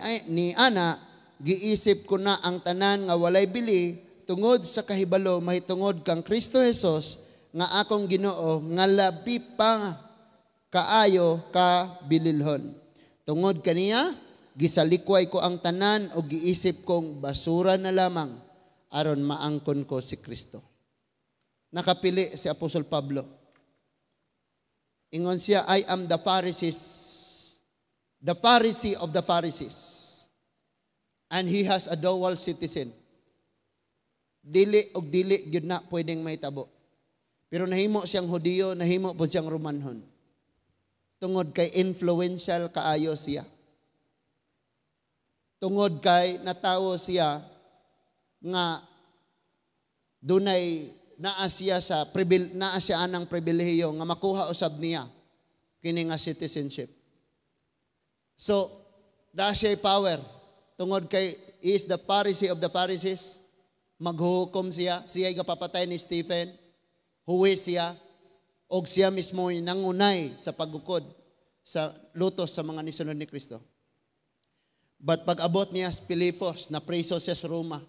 ana, giisip ko na ang tanan nga walay bili tungod sa kahibalo mahitungod kang Kristo Jesus nga akong Ginoo, nga labi pa kaayo ka bililhon. Tungod kaniya, gisalikway ko ang tanan o giisip kong basura na lamang aron maangkon ko si Kristo. Nakapili si Apostol Pablo. Ingon siya, "I am the Pharisees, the Pharisee of the Pharisees." And he has a dual citizen. Dili og dili gyud na pwedeng mahitabo. Pero nahimo siyang Hudiyo, nahimo pod siyang Romanhon. Tungod kay influential kaayo siya. Tungod kay natawo siya nga dunay naa siya anang pribilehiyo nga makuha usab niya kini nga citizenship. So, naa siya power tungod kay he is the Pharisee of the Pharisees. Maghuhukom siya, siya gapapatay ni Stephen, huwi siya, og siya mismo nangunay sa pagukod sa lutos sa mga nisunod ni Kristo. But pag abot niya sa Pilipos, na preso siya sa Roma,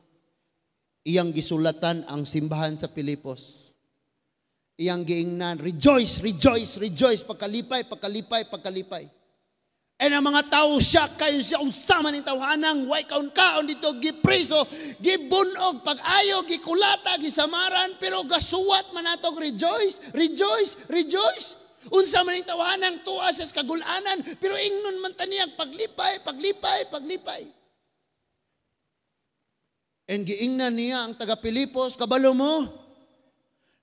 iyang gisulatan ang simbahan sa Pilipos. Iyang giingnan, "Rejoice, rejoice, rejoice, pagkalipay, pagkalipay, pagkalipay." And ang mga tao siya kayo siya, unsa man ning tawhanang way kaon kaon dito, gipreso, gibunog, pag-ayo, gikulata, gisamaran, pero gasuwat man atong "Rejoice, rejoice, rejoice." Unsa man ning tawhanang tuwa sa kagulanan, pero ingnon man taniyag "Paglipay, paglipay, paglipay." And giingnan niya ang taga Pilipos, "Kabalo mo,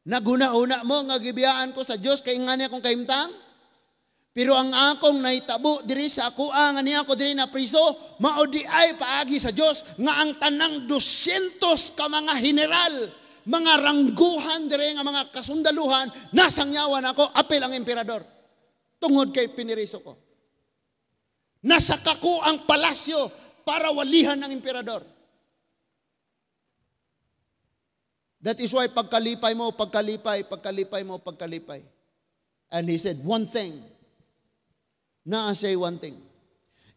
naguna-una mo nga gibiyaan ko sa Dios kay nga niya akong kahimtang. Pero ang akong nahitabo diri sa ako nga niya ako diri na priso, mao di ay paagi sa Dios nga ang tanang 200 ka mga general, mga rangguhan diri nga mga kasundaluhan, nasangyawan ako apil ang emperador. Tungod kay piniriso ko. Nasaka ko ang palasyo para walihan ng emperador. That is why pagkalipay mo, pagkalipay, pagkalipay mo, pagkalipay." And he said, one thing. Naa siya one thing.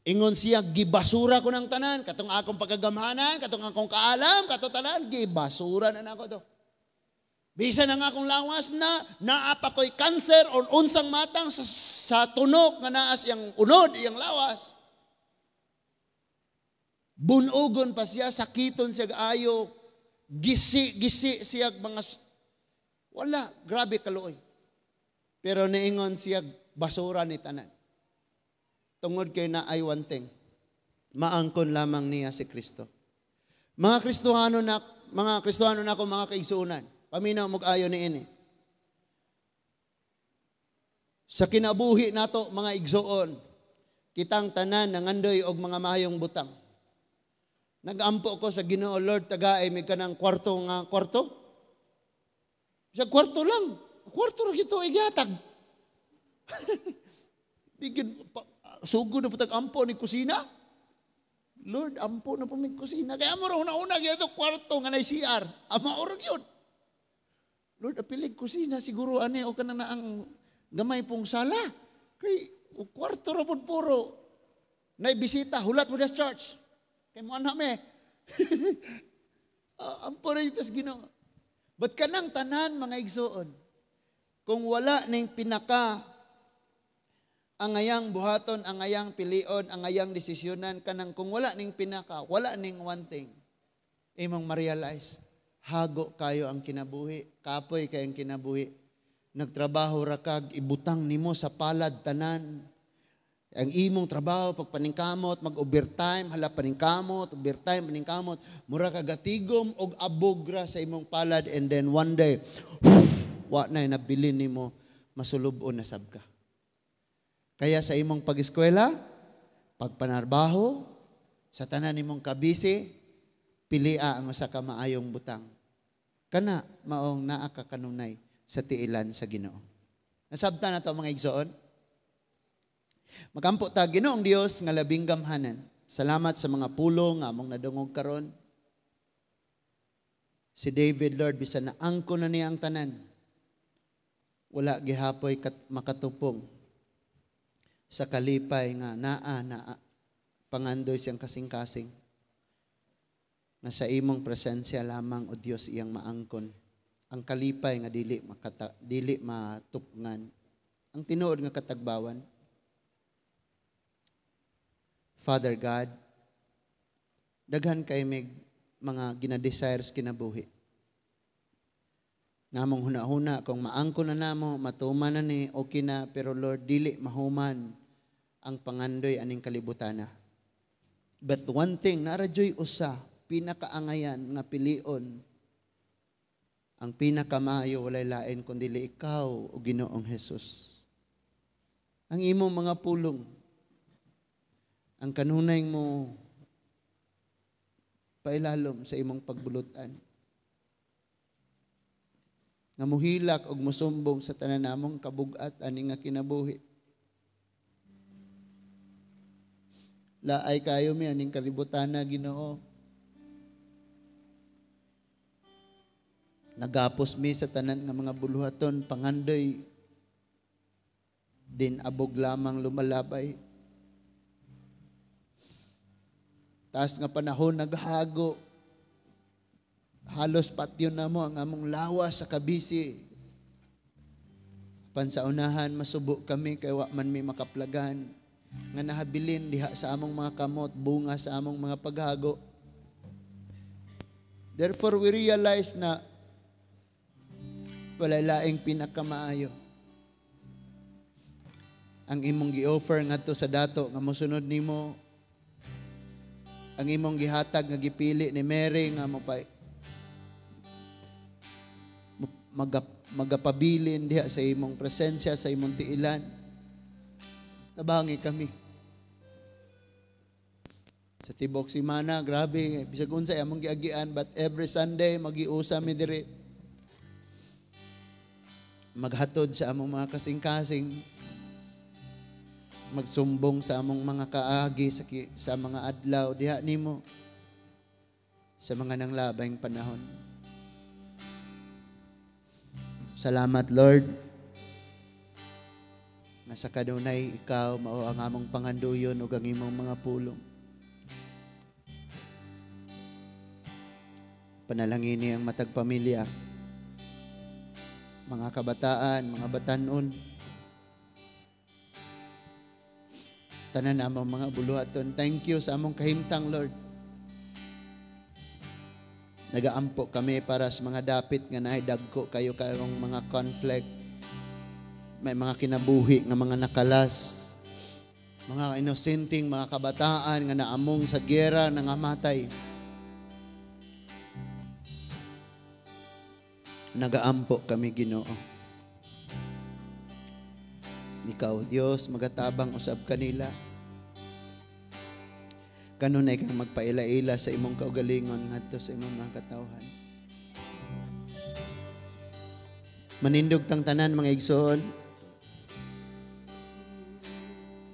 Ingon siya, "Gibasura ko ng tanan, katong akong pagkagamhanan, katong akong kaalam, katong tanan, gibasura na nako to. Bisan ang akong lawas na, naa pa ko'y cancer or unsang matang sa tunok nga naa siyang unod, iyang lawas." Bunugon pa siya, sakiton siya ayo, gisi, gisi siya mga, wala, grabe kaluoy. Pero niingon siya, basura ni tanan. Tungod kay naay one thing, maangkon lamang niya si Kristo. Mga Kristohano na ako, mga kaigsuonan, paminaw mo ayo ni ini. Sa kinabuhi nato, mga igsuon, kitang tanan nangandoy og mga mahayong butang. Nagampo ko sa Ginoo, "Lord, tagaay mi kanang kwarto nga kwarto." Sa kwarto lang. Kwarto ra gito igihatag. Bigyan pa, sugod na putag ampo ni kusina. "Lord, ampo na po may kusina." Kaya mo una-una gyud kwarto nga nay CR. Ama ora gyud. "Lord, apilig kusina siguro ani o kanang ang gamay pong sala. Kay kwarto ra pud puro. Nay bisita, hulat mo sa church. Kay mo anak me." Ampo ra tas Ginoo. But kanang tanan, mga igsuon, kung wala ning pinaka ang ayang buhaton, ang ayang pilion, ang ayang desisyonan, kanang kung wala ning pinaka, wala ning one thing, imong ma-realize, hago kayo ang kinabuhi, kapoy kayo ang kinabuhi. Nagtrabaho ra kag ibutang nimo sa palad tanan. Ang imong trabaho, pagpaningkamot, mag-overtime, hala paningkamot, overtime, paningkamot, mura ka gatigom og abog ra sa imong palad, and then one day, wa na nabilin nimo, masulub-on na sab ka. Kaya sa imong pag-eskwela, pagpanarbaho, sa tanan nimong kabisi, pilia ang usa ka maayong butang. Kana maong naa ka kanunay sa tiilan sa Ginoo. Nasabtan na to, mga igsoon. Magampo ta. Ginoong Dios nga labing gamhanan. Salamat sa mga pulong nga among nadungog karon. Si David, Lord, bisan naangko na niya ang tanan, wala gihapoy makatupong sa kalipay nga naa na pangandoy siyang kasing-kasing. Nga sa imong presensya lamang, o Dios, iyang maangkon ang kalipay nga dili matupngan. Ang tinuod nga katagbawan. Father God, daghan kay mig mga gina-desires kinabuhi. Ngamong huna-huna kung maangko na namo, matuman na ni, okay na, pero Lord, dili mahuman ang pangandoy aning kalibutana. But one thing, naa ra juy usa, pinakaangayan nga pilion, ang pinakamaayo, walay lain kundi ikaw, o Ginoong Jesus. Ang imong mga pulong, ang kanunay mo pailalom sa imong pagbulutan, nga muhilak og musumbong sa tanan namong kabugat ani nga kinabuhi. Laay kayo mi aning kalibutana, Ginoo. Nagapos mi sa tanan nga mga buluhaton, pangandoy din abog lamang lumalabay. Taas nga panahon naghago, halos patyon na mo ang among lawas sa kabisi. Pan sa unahan masubo kami kay wa man mi makaplagan nga nahabilin diha sa among mga kamot, bunga sa among mga paghago. Therefore we realize na walay laing pinakamaayo ang imong gi-offer ngadto sa dato nga mosunod nimo, ang imong gihatag nga gipili ni Mary nga magapabilin diha sa imong presensya, sa imong tiilan. Tabangi kami. Sa tibok simana, grabe, bisag unsa among giagian, but every Sunday magiusa mi diri. Maghatod sa among mga kasing-kasing, magsumbong sa among mga kaagi sa mga adlaw diha nimo sa mga nanglabayng panahon. Salamat, Lord, nga sa kanunay ikaw mao ang among panganduyon ug ang imong mga pulong. Panalangini ang matag pamilya, mga kabataan, mga batanon, tanan among mga buluhaton. Thank you sa among kahimtang, Lord. Nagaampo kami para sa mga dapit nga naay dagko kayo karong mga conflict. May mga kinabuhi nga mga nakalas, mga inosenteng mga kabataan nga naamong sa giyera nangamatay. Nagaampo kami, Ginoo. Ikaw, Dios, magatabang usab kanila. Kanunay kang magpaila-ila sa imong kaugalingon ngadto sa imong mga katawhan. Manindog tang tanan, mga igsoon.